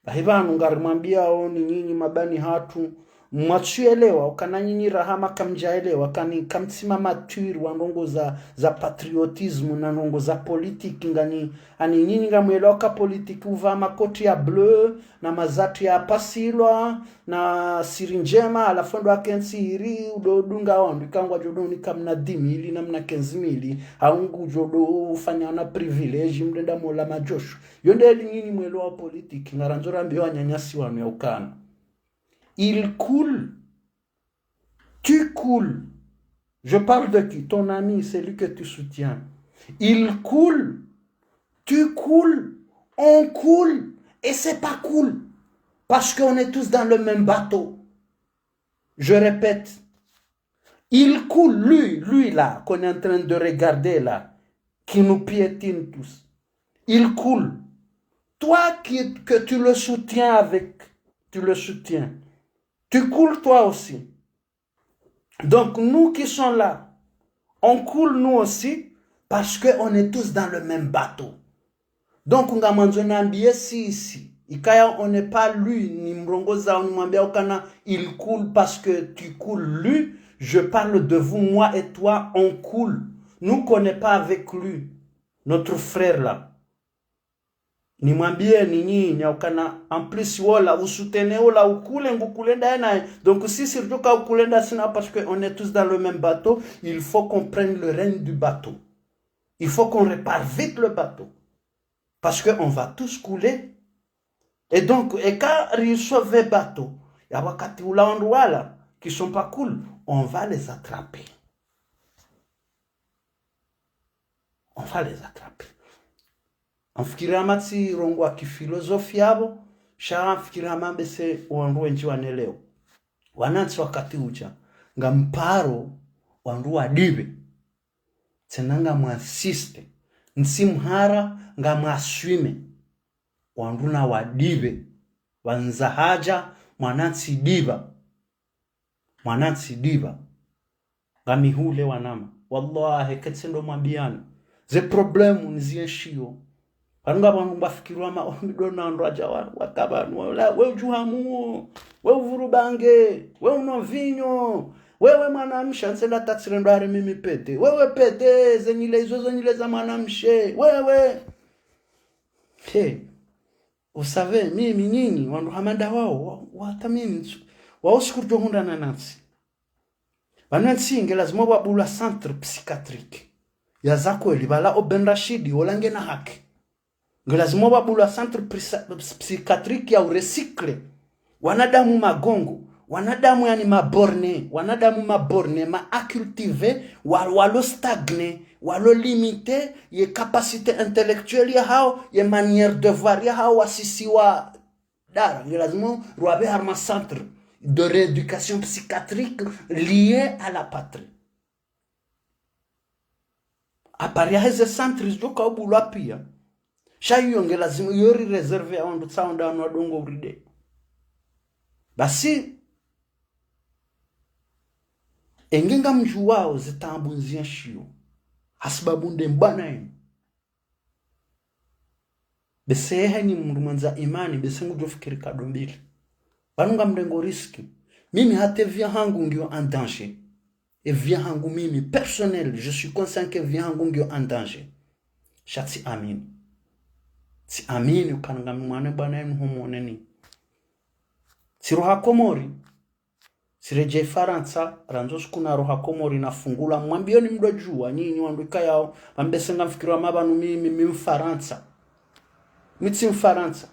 Bahi pvanu ngarimwambiao ni nyinyi mabani hatru, mwatsuelewa, ukana nyinyi rahama kamdjaelewa, kani kamtsi ma mature wa ndrongo za, za patriotisme na ndrongo za politique, ngani, ani nyinyi ngamwelewa ka politique uva makoti ya bleu, na mazatu ya pasilwa, na siri ndjema, halafu ndo akentsi iri, udo dunga wandru, ika ngwadjo do unika mna dix mille, na mna quinze mille, hau ngudjo do ufanya na privilège, mdrenda mola madjosho. Yo nde eli nyinyi mwelewa politique, ngarandzo rambiwa wananyasi wanu ya ukana. Il coule. Tu coules. Je parle de qui? Ton ami, celui que tu soutiens. Il coule. Tu coules. On coule. Et c'est pas cool. Parce qu'on est tous dans le même bateau. Je répète, il coule, lui, lui là, qu'on est en train de regarder là, qui nous piétine tous. Il coule. Toi qui, que tu le soutiens avec, tu le soutiens. Tu coules toi aussi. Donc nous qui sommes là, on coule nous aussi parce que on est tous dans le même bateau. Donc ngamwandzo nambiye sisi, ikaya on n'est pas lui, nimrongozao nimwambiao ukana il coule parce que tu coules lui, je parle de vous, moi et toi, on coule. Nous qu'on n'est pas avec lui, notre frère là. Nimwambiyeni nyinyi ukana, en plus wola, usoutenez wola, ukule, ngukule ndaye naye. Donc sisi ridjoka ukule ndasi naye parce que on est tous dans le même bateau, il faut qu'on prenne le règne du bateau. Il faut qu'on répare vite le bateau. Parce que on va tous couler. Et donc, eka risauve bateau, ya wakati ula wandru wala, qui sont pas cool, on va les attraper. On va les attraper. Ngamfikiri hama tsirongoa kifilozofi yapvo, sha ngamfikiri hama mbese wandru wendji wanelewa. Wanantsi wakati udja, ngamparo wandru wadipve. Tsena ngamwasiste. Ntsi mhara ngamwaswime. Wandru nawadipve. Pvandza hadja, mwanantsi dipva. Mwanantsi dipva. Ngamihule wanama. Wallahi, ketsendo mwambiyani. Ze problème ni zienshiyo. Pvanu ngapvo wandru ngwafikiri wama, oh, mi ndo na wandru wadja wa, waka pvanu, wala, we udjuhamuo, we uvuru bange, we unwa vinyo, wewe mwanamshe, antsenda tatsirendo hari mimi pete. Wewe pete, ze nyile izo, zo nyile za mwanamshe. Wewe. He. Vous savez, mimi nyinyi, wandru hama nda wao, wa, wa, hata mimi, wao siku ridjohundrana nantsi. Pvanu ntsi nge lazima wabulwa centre psychiatrique. Ya za kweli, pvala o Ben Rachid, wola ngena haki. Nge lazima wabulwa centre psy-, psychiatrique ya urecycle. Wanadamu magongo, wanadamu yani maborné, wanadamu maborné, ma incultivés, wa, walo stagné, walo limité, ye capacité intellectuelle yahao, ye manière de voir yahao, wasisiwa dara, nge lazima ruwabe harumwa centre de rééducation psychiatrique liée à la patrie. À part ya heze centre zidjoka ubulwa pia. Sha iyo nge lazima iyo ri réservé ya wandru tsaonda wanu wadongo uride. Basi, enge ngamdjuwao zitaabu nzienshiyo. Hasibabu nde mbwana yenu. Bese heni mndru mwendza imani, bese ngudjofikiri kado mbili. Pvanu ngamrengo risque. Mimi hata e vie yahangu ngiyo en danger. E vie yahangu mimi, personnel, je suis conscient que e vie yahangu ngiyo en danger. Sha tsiamini. Tsiamini ukana ngami mwana mbwana yenu ho mwoneni. Tsiroha Komori. Tsiredjei Farantsa, randzo siku naroha Komori nafungula, mwambiyoni mdodjuwa, nyinyi wandru ikayao, pvambese ngamfikiri wama pvanu mimi, mi Mfarantsa. Mi tsi Mfarantsa.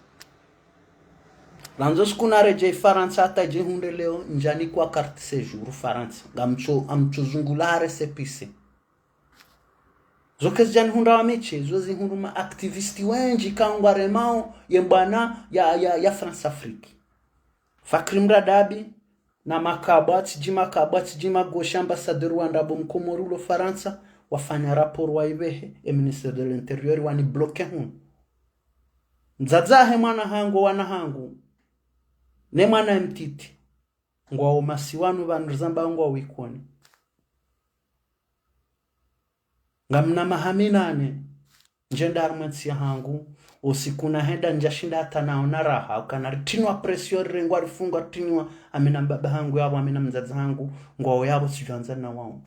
Randzo siku naredjei Farantsa, hata dje hundre leo, ndjanikwa carte séjour Farantsa. Ngamtso, ngamtso zungula ha récépissé. Zo kazidjanihundra wa mi she, zo zihundru ma activistes wendji kangwaremao, ye mbwana ya, ya, ya France-Afrique. Fakri Mradabi, na makabwa, tsidji makabwa, tsidji magauche, ambassadeur wa ndrabo mkomori ulo Farantsa, wafanya rapport waipvehe, e ministère de l'Intérieur, wani bloqué hunu. Mdzadze wahe mwana hangu, wana hangu, ne mwana mtiti. Ngwao masiwani pvanu rizamba ngwao Ikoni. Ngamina maha minane, ndjenda harumwa entsi yahangu, usiku nahenda ndjashinda hata naona raha, ukana ritriniwa pression, rirengwa rifungwa, ritriniwa, amina mbaba hangu yapvo, amina mdzadze hangu, ngwao yapvo tsidjwandzana na wao.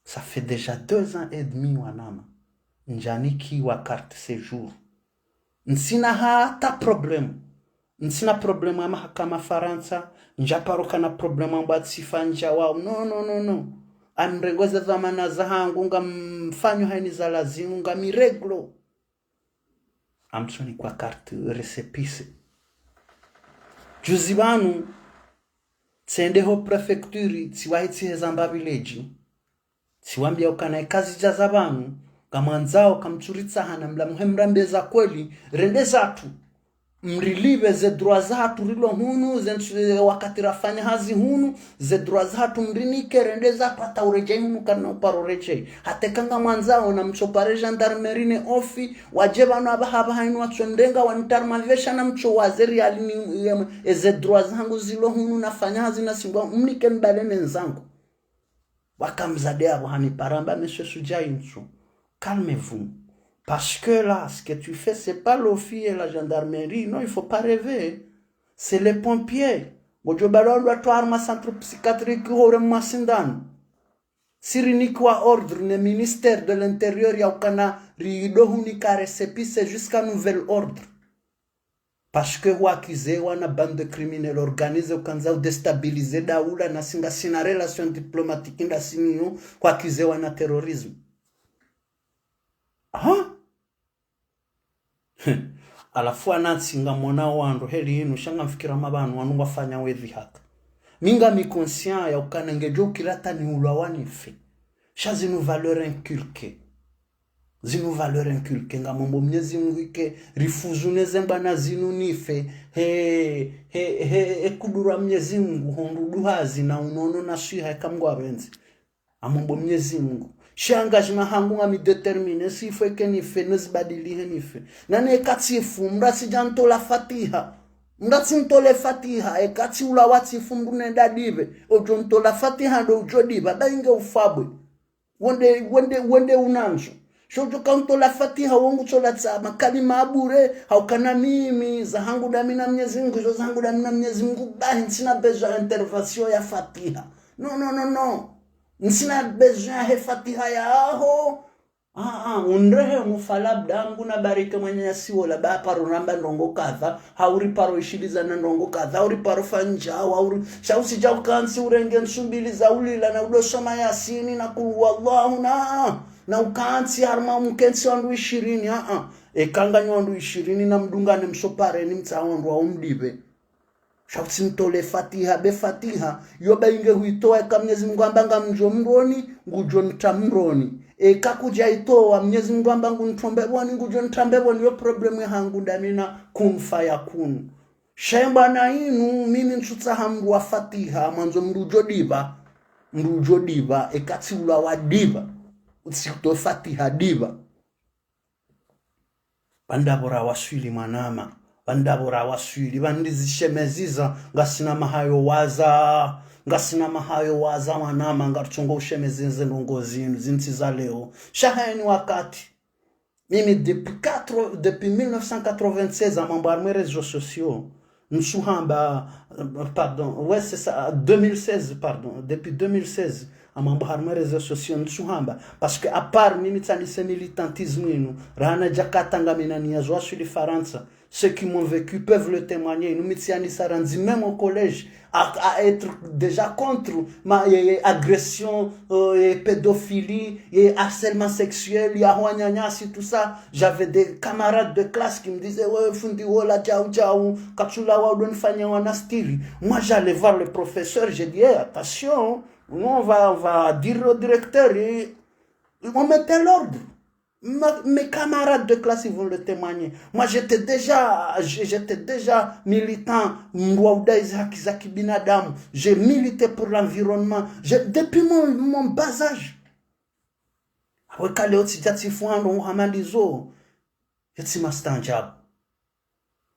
Ça fait déjà deux ans et demi wanama. Ndjanikiwa carte séjour. Ntsina hata problème. Ntsina problème ya mahakama Farantsa. Ndjaparo kana problème amba tsifa ndja wao. Non, non, non, non. Amrengo ze dhwamana zahangu ngamfanyo hayini za lazimu ngami réglo. Ngamtsonikwa carte récépissé. Juzi pvanu, tsende ho préfecture, tsiwahi tsiheza mbapvi ledji. Tsiwambia ukana eka zidja za pvanu, ngamwandzao kamtsuritsaha na mlamuhe mrambe za kweli, rende zatru. Mrilipve ze droits zahatru rilo hunu, ze ntsu-, ze wakati rafanya hazi hunu, ze droits zahatru mrinike, rende zahatru hata uredjei hunu karina uparo uredjei. Hata eka ngamwandzao namtso pare gendarmerie ne OFI, wadje pvanu apvaha apvaha inu watso ndenga wanitarmavesha namtso waze riali ni, em, eze droits zahangu zilo hunu nafanya hazi nasingwa, mnike nibale ne ndzangu. Waka mdzadze apvo hanipara hamba, Monsieur Sudja Intsu, calmez-vous. Parce que là, ce que tu fais, c'est pas l'OFI et la gendarmerie. Non, il faut pas rêver. C'est les pompiers. Ngodjo pvalo wandru watwaa harumwa centre psychiatrique hore mwa sindano. Si rinikiwa ordre ne ministère de l'Intérieur ya ukana rido hunika récépissé jusqu'à nouvel ordre. Parce que hwakizewa na bande criminelle organisée ukandza udéstabiliser daula na si ngasina relation diplomatique ndasi nayo, hwakizewa na terrorisme. Aha. Halafu anatsi ngamwona wandru heli inu, sha ngamfikira mapvanu wanu ngwafanya wedhi haka. Mi ngami conscient ya ukana ngedjo ukira hata niulwa wanife. Sha zinu valeur inculquée. Zinu valeur inculquée, ngamombo Mnyezi Mungu ike rifuzu neze mbwana zinu nife, he, he, he, he kudura Mnyezi Mungu, hondru duhazi na unono na swiha eka Mngu apvendze. Ngamombo Mnyezi Mungu. Sha ngazima hangu ngami déterminé, si ife ke nife, nezibadilihe nife. Nane eka tsifu, mdru asidja ntola fatiha. Mdru atsi ntole fatiha, eka tsiulawa tsifu mdru nende adipve. Odjo ntola fatiha ndo udjo dipva, ba inge ufabwe. Wende, wende, wende unandzo. Sho djo ka ntola fatiha wongu tsola tsa makalima abure, ha ukana mimi, zahangu dami na Mnyezi Mungu, izo zahangu dami na Mnyezi Mungu, bahi ntsina besoin intervention ya fatiha. Non, non, non, non. Ntsina besoin he fatiha yaho. Ah, ah, undrehe mufa labda nguna barike mwananyasi wola ba paro namba ndrongo kadha, hauri paro ishiliza na ndrongo kadha, hauri paro fanya, hauri, sha usidja ukantsi urenge ntsu mbili za ulila na udo soma Yasini na kul huwallahu na, na ukantsi harumwa mkentsi wandru ishirini, ah, ah. Eka nganyi wandru ishirini na mdungane msopareni mtsaha wandru wa umdipve. Sha utsi mtole fatiha, be fatiha, yo ba inge huitowa eka Mnyezi Mungu amba ngamdjo mroni, ngudjo ntra mroni. Eka kudja itowa, Mnyezi Mungu amba ngu ntrombe pvoni, ngudjo ntra mbe pvoni, yo problème yahangu dami na kun fayakun. Sha ye mbwana inu, mimi ntsutsaha mdru wa fatiha, mwandzo mdru udjo dipva, mdru udjo dipva, eka tsiulawa dipva, utsi kuto fatiha dipva. Pvandapvo rawaswili mwanama, pvandapvo rawaswili, pvandizishemeziza, ngasina maha yo waza, ngasina maha yo waza mwanama, ngaritsongo ushemezeze ndrongo zinu, zintsi za leo. Sha hayini wakati. Mimi depuis quatre, depuis mille neuf cent quatre-vingt-seize, ngamwambo harumwa réseaux sociaux. Ntsuhamba, euh, pardon, ouais, c'est ça, deux mille seize, pardon, depuis deux mille seize, ngamwambo harumwa réseaux sociaux, ntsuhamba. Parce que à part mimi tsandise militantisme inu, rahana djakata ngamina niya zo waswili Farantsa. Ceux qui m'ont vécu peuvent le témoigner. Inu mi tsiandisa randzi même au collège, à, à être déjà contre ma, eh, eh, agression, euh, eh, pédophilie, eh, harcèlement sexuel, ya hwananyasi, tout ça. J'avais des camarades de classe qui me disaient, ouais, fundi wola djau djau, katsula wa udonifanya wana stili. Moi, j'allais voir le professeur, j'ai dit, eh, attention, nous, on va, on va dire au directeur, et on mettait l'ordre. Ma, mes camarades de classe, ils vont le témoigner. Moi, j'étais déjà, j'ai-, j'étais déjà militant, mdru wa udai ze haki za kibinadamu. J'ai milité pour l'environnement. J'ai, depuis mon, mon bas âge. Awe kale otsi dja tsifu hando Muhammad zo. Yetsi mastanjabu.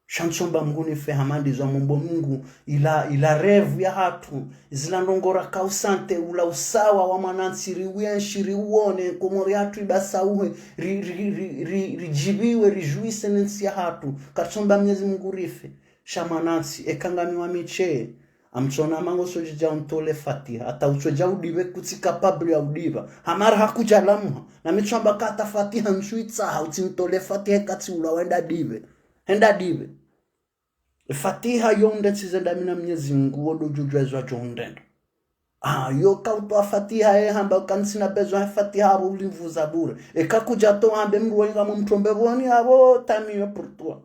Sha ntsomba Mngu nife hama ndizo, ngamombo Mngu, ila, ila rêve yahatru, zila ndrongo raka usante, ula usawa wa mwanantsi riwenshi, riwone, Komori yahatru ibasauhe, ri, ri, ri, ri, ridjibiwe, rijwise ne ntsi yahatru. Karitsomba Mnyezi Mngu rife. Sha mwanantsi, eka ngami wa miche, ngamtsona mango sodjidja untole fatiha, hata utsodja udipve kutsi capable ya udipva. Hamara hakudja lamuha, na mi ntsamba ka hata fatiha ntsuitsaha, utsi ntole fatiha, eka tsi ula wenda dipve. Henda dipve. Fatiha yo unde ntsi zenda mi na Mnyezi Mngu, wo ndo udjudjwa ezo adjo undenda. Ah, yo ka utowa fatiha, ye hamba uka ntsina besoin he fatiha, apvo ulimvuza bure. Eka kudja towa hambe mdru wenga mumtrombe pvoni, apvo tant mieux pour toi.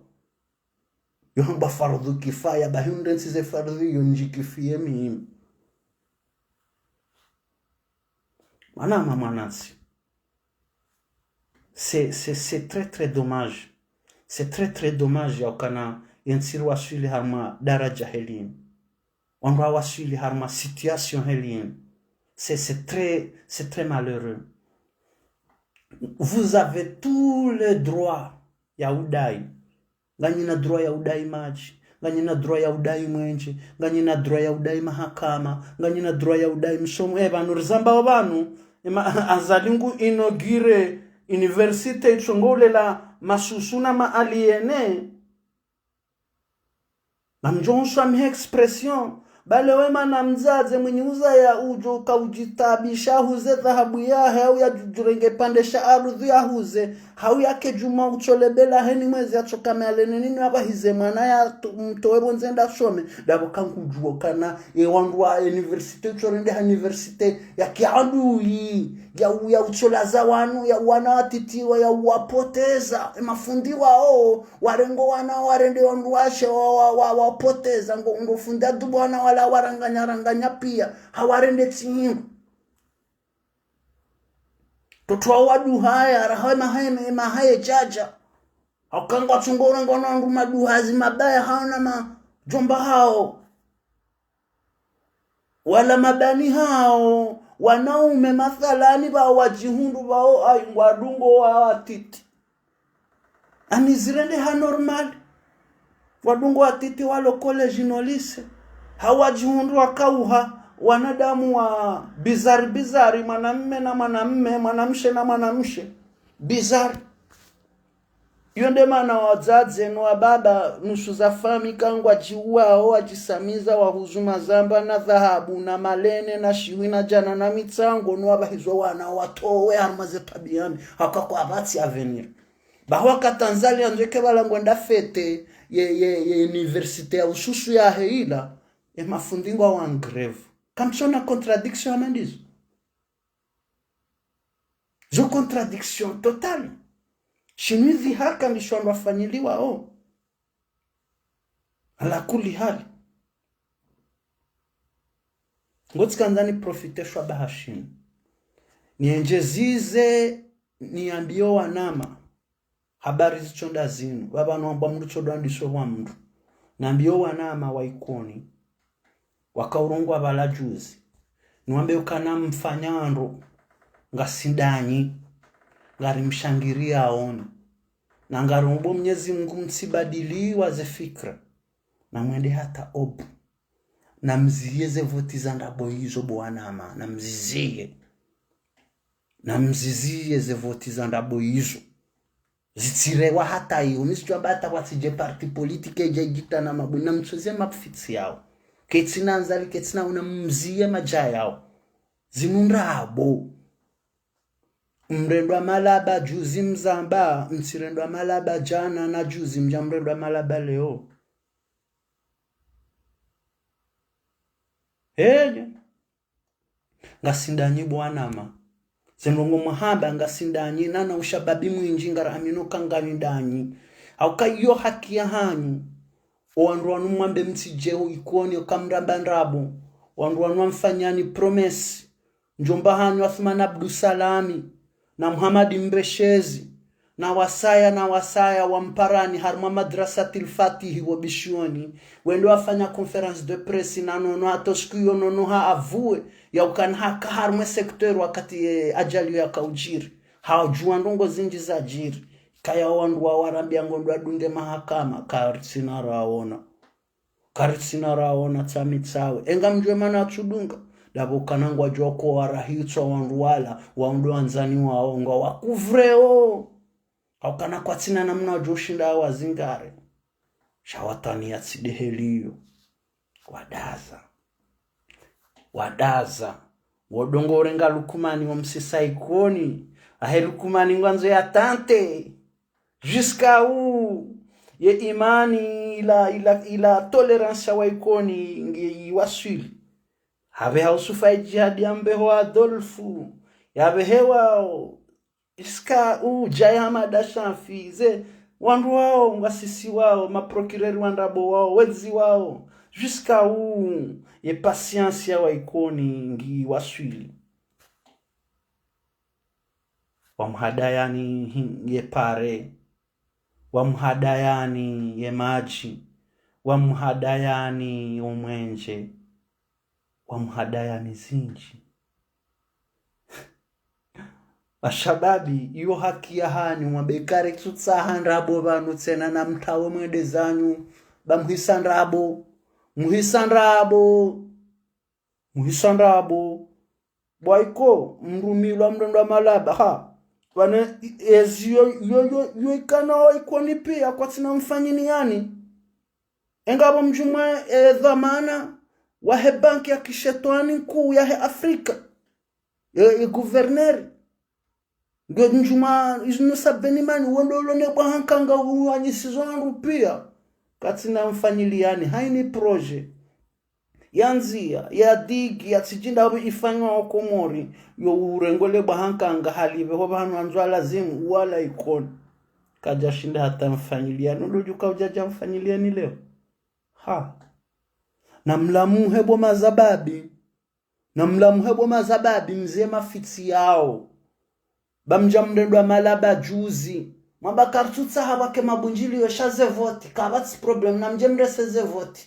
Yo hamba fardhu kifaya, bahi unde ntsi ze fardhu yo ndjikifiye mimi. Mwanama mwanantsi. C'est, c'est, c'est très, très dommage. C'est très, très dommage ya ukana Ye ntsi ri waswili harumwa daraja heli linu. Wandru wawaswili harumwa situation heli linu. C'est, c'est très, c'est très malheureux. Vous avez tous les droits ya udai. Nganyina droit ya udai madji, nganyina droit ya udai mwenje, nganyina droit ya udai mahakama, nganyina droit ya udai msomo. Eh, pvanu rizambao pvanu, ema, Azali ngu inaugure université itsongo ulela masusu na ma aliénés. Ngamdjo nswa mi expression. Bale we mwana mdzadze mwinyi uzaya udjo ka udjitaabisha huze dhahabu yahe, au yadjurenge pande sha ardhwi yahuze, hau yake djuma utsolebela heni mwezi atsoka mealene nini apvahize mwana ya to-, mtowe pvondze nda some, dapvo kangudjuo kana, e wandru wa université utsorendeha université ya kiadui, ya u-, ya utsolaza wanu, ya wana watitiwa, ya uwapoteza, e mafundi wao, warengo wana warende wandru washe wa, wa, wa, wapoteza, ngo, ngo fundi adubu wana wala waranganya, ranganya pia, hawarende tsingo. Toto wa waduhaya, rahawe maheme, mahaye jaja. Haukangwa tsungo urengo na wandru maduhazi mabaya hao na madjomba hao. Wala mabani hao, wanaume mathalani pvao wadjihundru pvao, ai, ngwadungo wa watiti. Ani zirendeha normal. Wadungo watiti walo collège no lycée. Hawadjihundru wakauha, wanadamu wa bizari bizari, mwanamme na mwanamme, mwanamshe na mwanamshe. Bizari. Iyo nde mana wadzadze no wababa nusu za fami kangwadjiuwao, wadjisamiza, wahuzu mazamba na dhahabu na malene na shihwi na djana na mitsango, no wapvahizo wana watowe harumwa ze tabiani, haka kwapvatsi avenir. Baho wakati Azali andzo eke pvala ngwenda fête ye, ye, ye université ya ususu yahe ila, e mafundi ngwao en grève. Kamtsona contradiction hama ndizo. Zo contradiction totale. Shinu izi haka ndisho wandru wafanyiliwao. Ala kuli hali. Ngotsikandza ni profite shwa baha shinu. Niendjezize niambio wanama. Habari zitsonda zinu. Pvapvanu wambwa mndru tsodo andiswe wa mndru. Niambio wanama wa Ikoni. Wakaurongwa pvala juzi. Niwambe ukana mfanya ndro, ngasi ndanyi, ngarimshangiriaoni. Na ngarombo Mnyezi Mungu mtsibadiliwa ze fikra. Na mwende hata obu. Na mziye ze voti za ndrabo izo bo wanama. Na mziziye. Na mziziye ze voti za ndrabo izo. Zitsirewa hata iyo, mi sijua bata watsidje parti politique idje idjita na mabwe, na mtsoze mapfitsi yao. Ketsina Azali, ketsina una mziye madja yao. Zinu ndrabo. Mrendwa malaba juzi mzamba, mtsirendwa malaba jana na juzi mja mrendwa malaba leo. Heye. Ngasi ndanyi bo wanama. Ze ndrongo mwahamba ngasi ndanyi, nana ushababi mwindji ngaraamino ka nganyi ndanyi. Hauka iyo haki yahanyu. O wandru wanu mwambe mtsidje ho Ikoni, oka mramba ndrabo. Wandru wanu wamfanyani promesse. Ndjomba hanyu Athumani Abdusalami. Na Muhamadi Mbeshezi. Na wasaya, na wasaya, wamparani, harumwa Madrasatil Fatihi wo Bishioni. Wende wafanya conférence de presse, na nono hata siku iyo nono ha avuwe, ya ukana haka harumwa secteur wakati ye ajali yakaudjiri. Hajua ndrongo zindji zadjiri. Kaya wandru wawarambia ngondro wadunge mahakama, karitsina raona. Karitsina raona tsami tsawe. Enga mdjue mana atsudunga. Dapvo kana ngwadjua ko warahitswa wandru wala, wandru wandzani wao, ngwawakuvreo. Haukana kwatsina namna wadjo ushinda wazingare. Sha watwani ya tsi de heli iyo. Wadaza. Wadaza. Wodungo urenga Lukumani wamsisa Ikoni. Ahe Lukumani ngwandzo ya tante. Jusqu'à où? Ye imani ila, ila, ila tolérance ya wa Ikoni nge iwaswili. Hapveha Usufa Idjihadi yambeho Adolfu. Yapvehewao. Jusqu'à où? Djaya Hamada Shanfi, ze wandru wao, ngwasisi wao, maprocureur wa ndrabo wao, wedzi wao. Jusqu'à où? Ye patience ya wa Ikoni nge iwaswili. Wamhadayani hi-, ye pare. Wamhadayani ye madji. Wamhadayani omwenje, wamhadayani zindji. Mashababi, iyo haki yahanyu, mabekare kitsutsaha ndrabo pvanu tsena na mtawe mwende zanyu, ba muhisa ndrabo, muhisa ndrabo, muhisa ndrabo. Bwaiko, mrumilwa mndrondro wa malaba, ha. Pvane, ezi yo, yo, yo, yo ikana wa Ikoni pia, kwatsina mfanyiliani. Engapvo mdjumwa, e, dhwamana wahe banki ya kishetwani nkuu yahe Afrika, e, e, guverneri. Nge mdjumwa Yunusa Benimani, wendo ulo ne bwahankanga uwanyisizo wandru pia. Katsina mfanyiliani, haini projet ya ndzia, ya digi, ya tsidjinda apvo ifanywa wa Komori, yo urengole bwahankanga halipve ho pvahanu andzwa lazimu, wala Ikoni. Kadjashinda hata mfanyiliani, ndo djuka udjadja mfanyiliani leo. Ha. Na mlamuhe bo mazababi. Na mlamuhe bo mazababi mzie mafitsi yao. Ba mdja mndrendwa malaba juzi. Mwamba karitsutsaha pvwake mabundjiliyo sha ze voti. Kapvatsi problème na mdje mrese ze voti.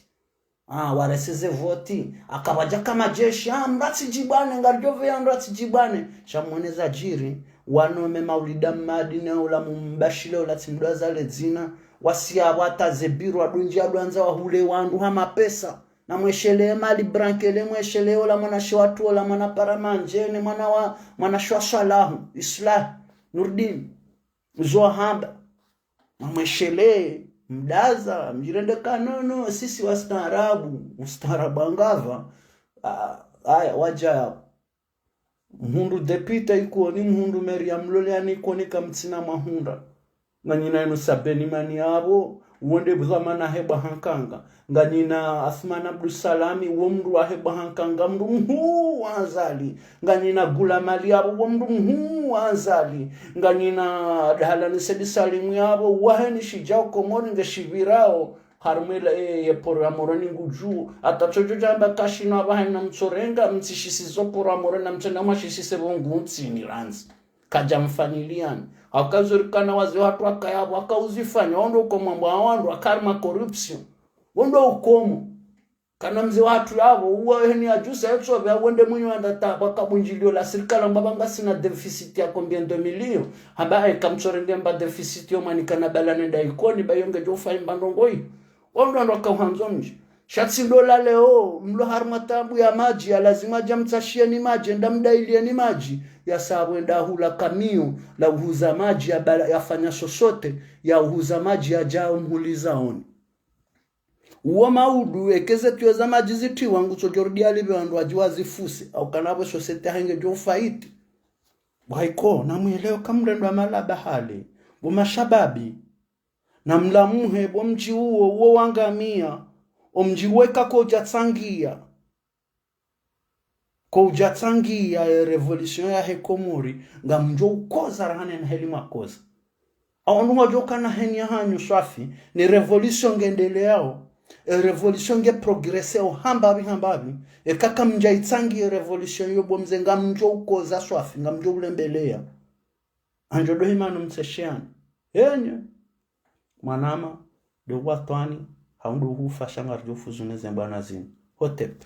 Ah, warese ze voti. Akapvadja ka majeshi. Ah, mratsi djibwane, ngaridjo pveya mratsi djibwane. Sha mwone zadjiri. Wanome Maulida Mmadi ne ula Mbashile ula tsi mdru azale dzina. Wasiya pvwata ze biro wadundji adwandza wahule wandru ha mapesa. Na mweshelee Mali Brankele, mweshelee ola mwanashe watru, ola mwana Paramanje, ne mwana wa, mwanashe wa Swalahu, Islah, Nurdin, zo wahamba. Na mweshelee, mdaza, mdjirende kanono, sisi wastaarabu, ustaarabu angapva. Ah, haya, wadja yapvo. Mhundru depite Ikoni, mhundru meri ya Mlolani Ikoni kamtsina mwahundra. Nganyina Yunusa Benimani yapvo, uwo nde dhwamana he bwahankanga. Nganyina Athumani Abdusalami, uwo mndru wahe bwahankanga, mndru mhuu wa Azali. Nganyina Ghulam Ali yapvo, uwo mndru mhuu wa Azali. Nganyina Dahalani Said Salim yapvo, wahe ni shidjao Komori nge shipvirao. Harumwa ila, e, ye poro ya Moroni ngudjuo. Hata tsodjo djamba kashinu apvaha ina mtsorenga, mtsishisizo poro ya Moroni na mtsenda mwashishise pvo ngu ntsini randzi. Kadja mfanyiliani. Haka zorikana wazee watru wakaya pvo, waka uzifanya, wandru uko mwambo wa wandru, waka harumwa corruption. Wandru ukomo. Kana mze watru yapvo, uwa heni ya jusa yetsopve, wende mwinyi wanda ta, pvwaka bundjiliyo la sirikali amba pvangasina déficit ya combien de millions. Hamba, e, kamtsorenge mba déficit yo mwanikana bala nenda Ikoni, ba yo ngedjo ufa imba ndrongo yi. Wandru wandru waka uhandzo mdji. Sha tsi ndo la leo, mlo harumwa taabu ya madji, ya lazima dja mtsashiyeni madji, enda mdayiliyeni madji, ya sabu enda hula kamiyo, la uhuza madji, ya bala, ya fanya sosote, ya uhuza madji, ya djao mhulizaoni. Uwo maudu, eke ze tiyo za madji zitriwa, ngutsodjo rudi alipve wandru wadji wazifuse, au kana pvo société yahe ngedjo ufaiti. Bwaiko, na mwelewe kamrendwa malaba hale, bo mashababi. Na mlamuhe, bo mdji uwo, uwo wangamia, o mdji weka kodja tsangia. Kodja tsangia ye révolution yahe Komori, ngamdjo ukoza rahana na heli mwakoza. Awandru ngwadjo kana heni yahanyu swafi, ni révolution ngendeleao, e révolution nge progresseo hambapvi hambapvi, eka kamdja itsangi ye révolution yo bo mze ngamdjo ukoza swafi, ngamdjo ulembelea. Andjo ndo himanu mtsesheani. Henye. Mwanama, ndo watwani, hau ndo hufa sha ngaridjo fuzu ne ze mbwana zinu. Hotep.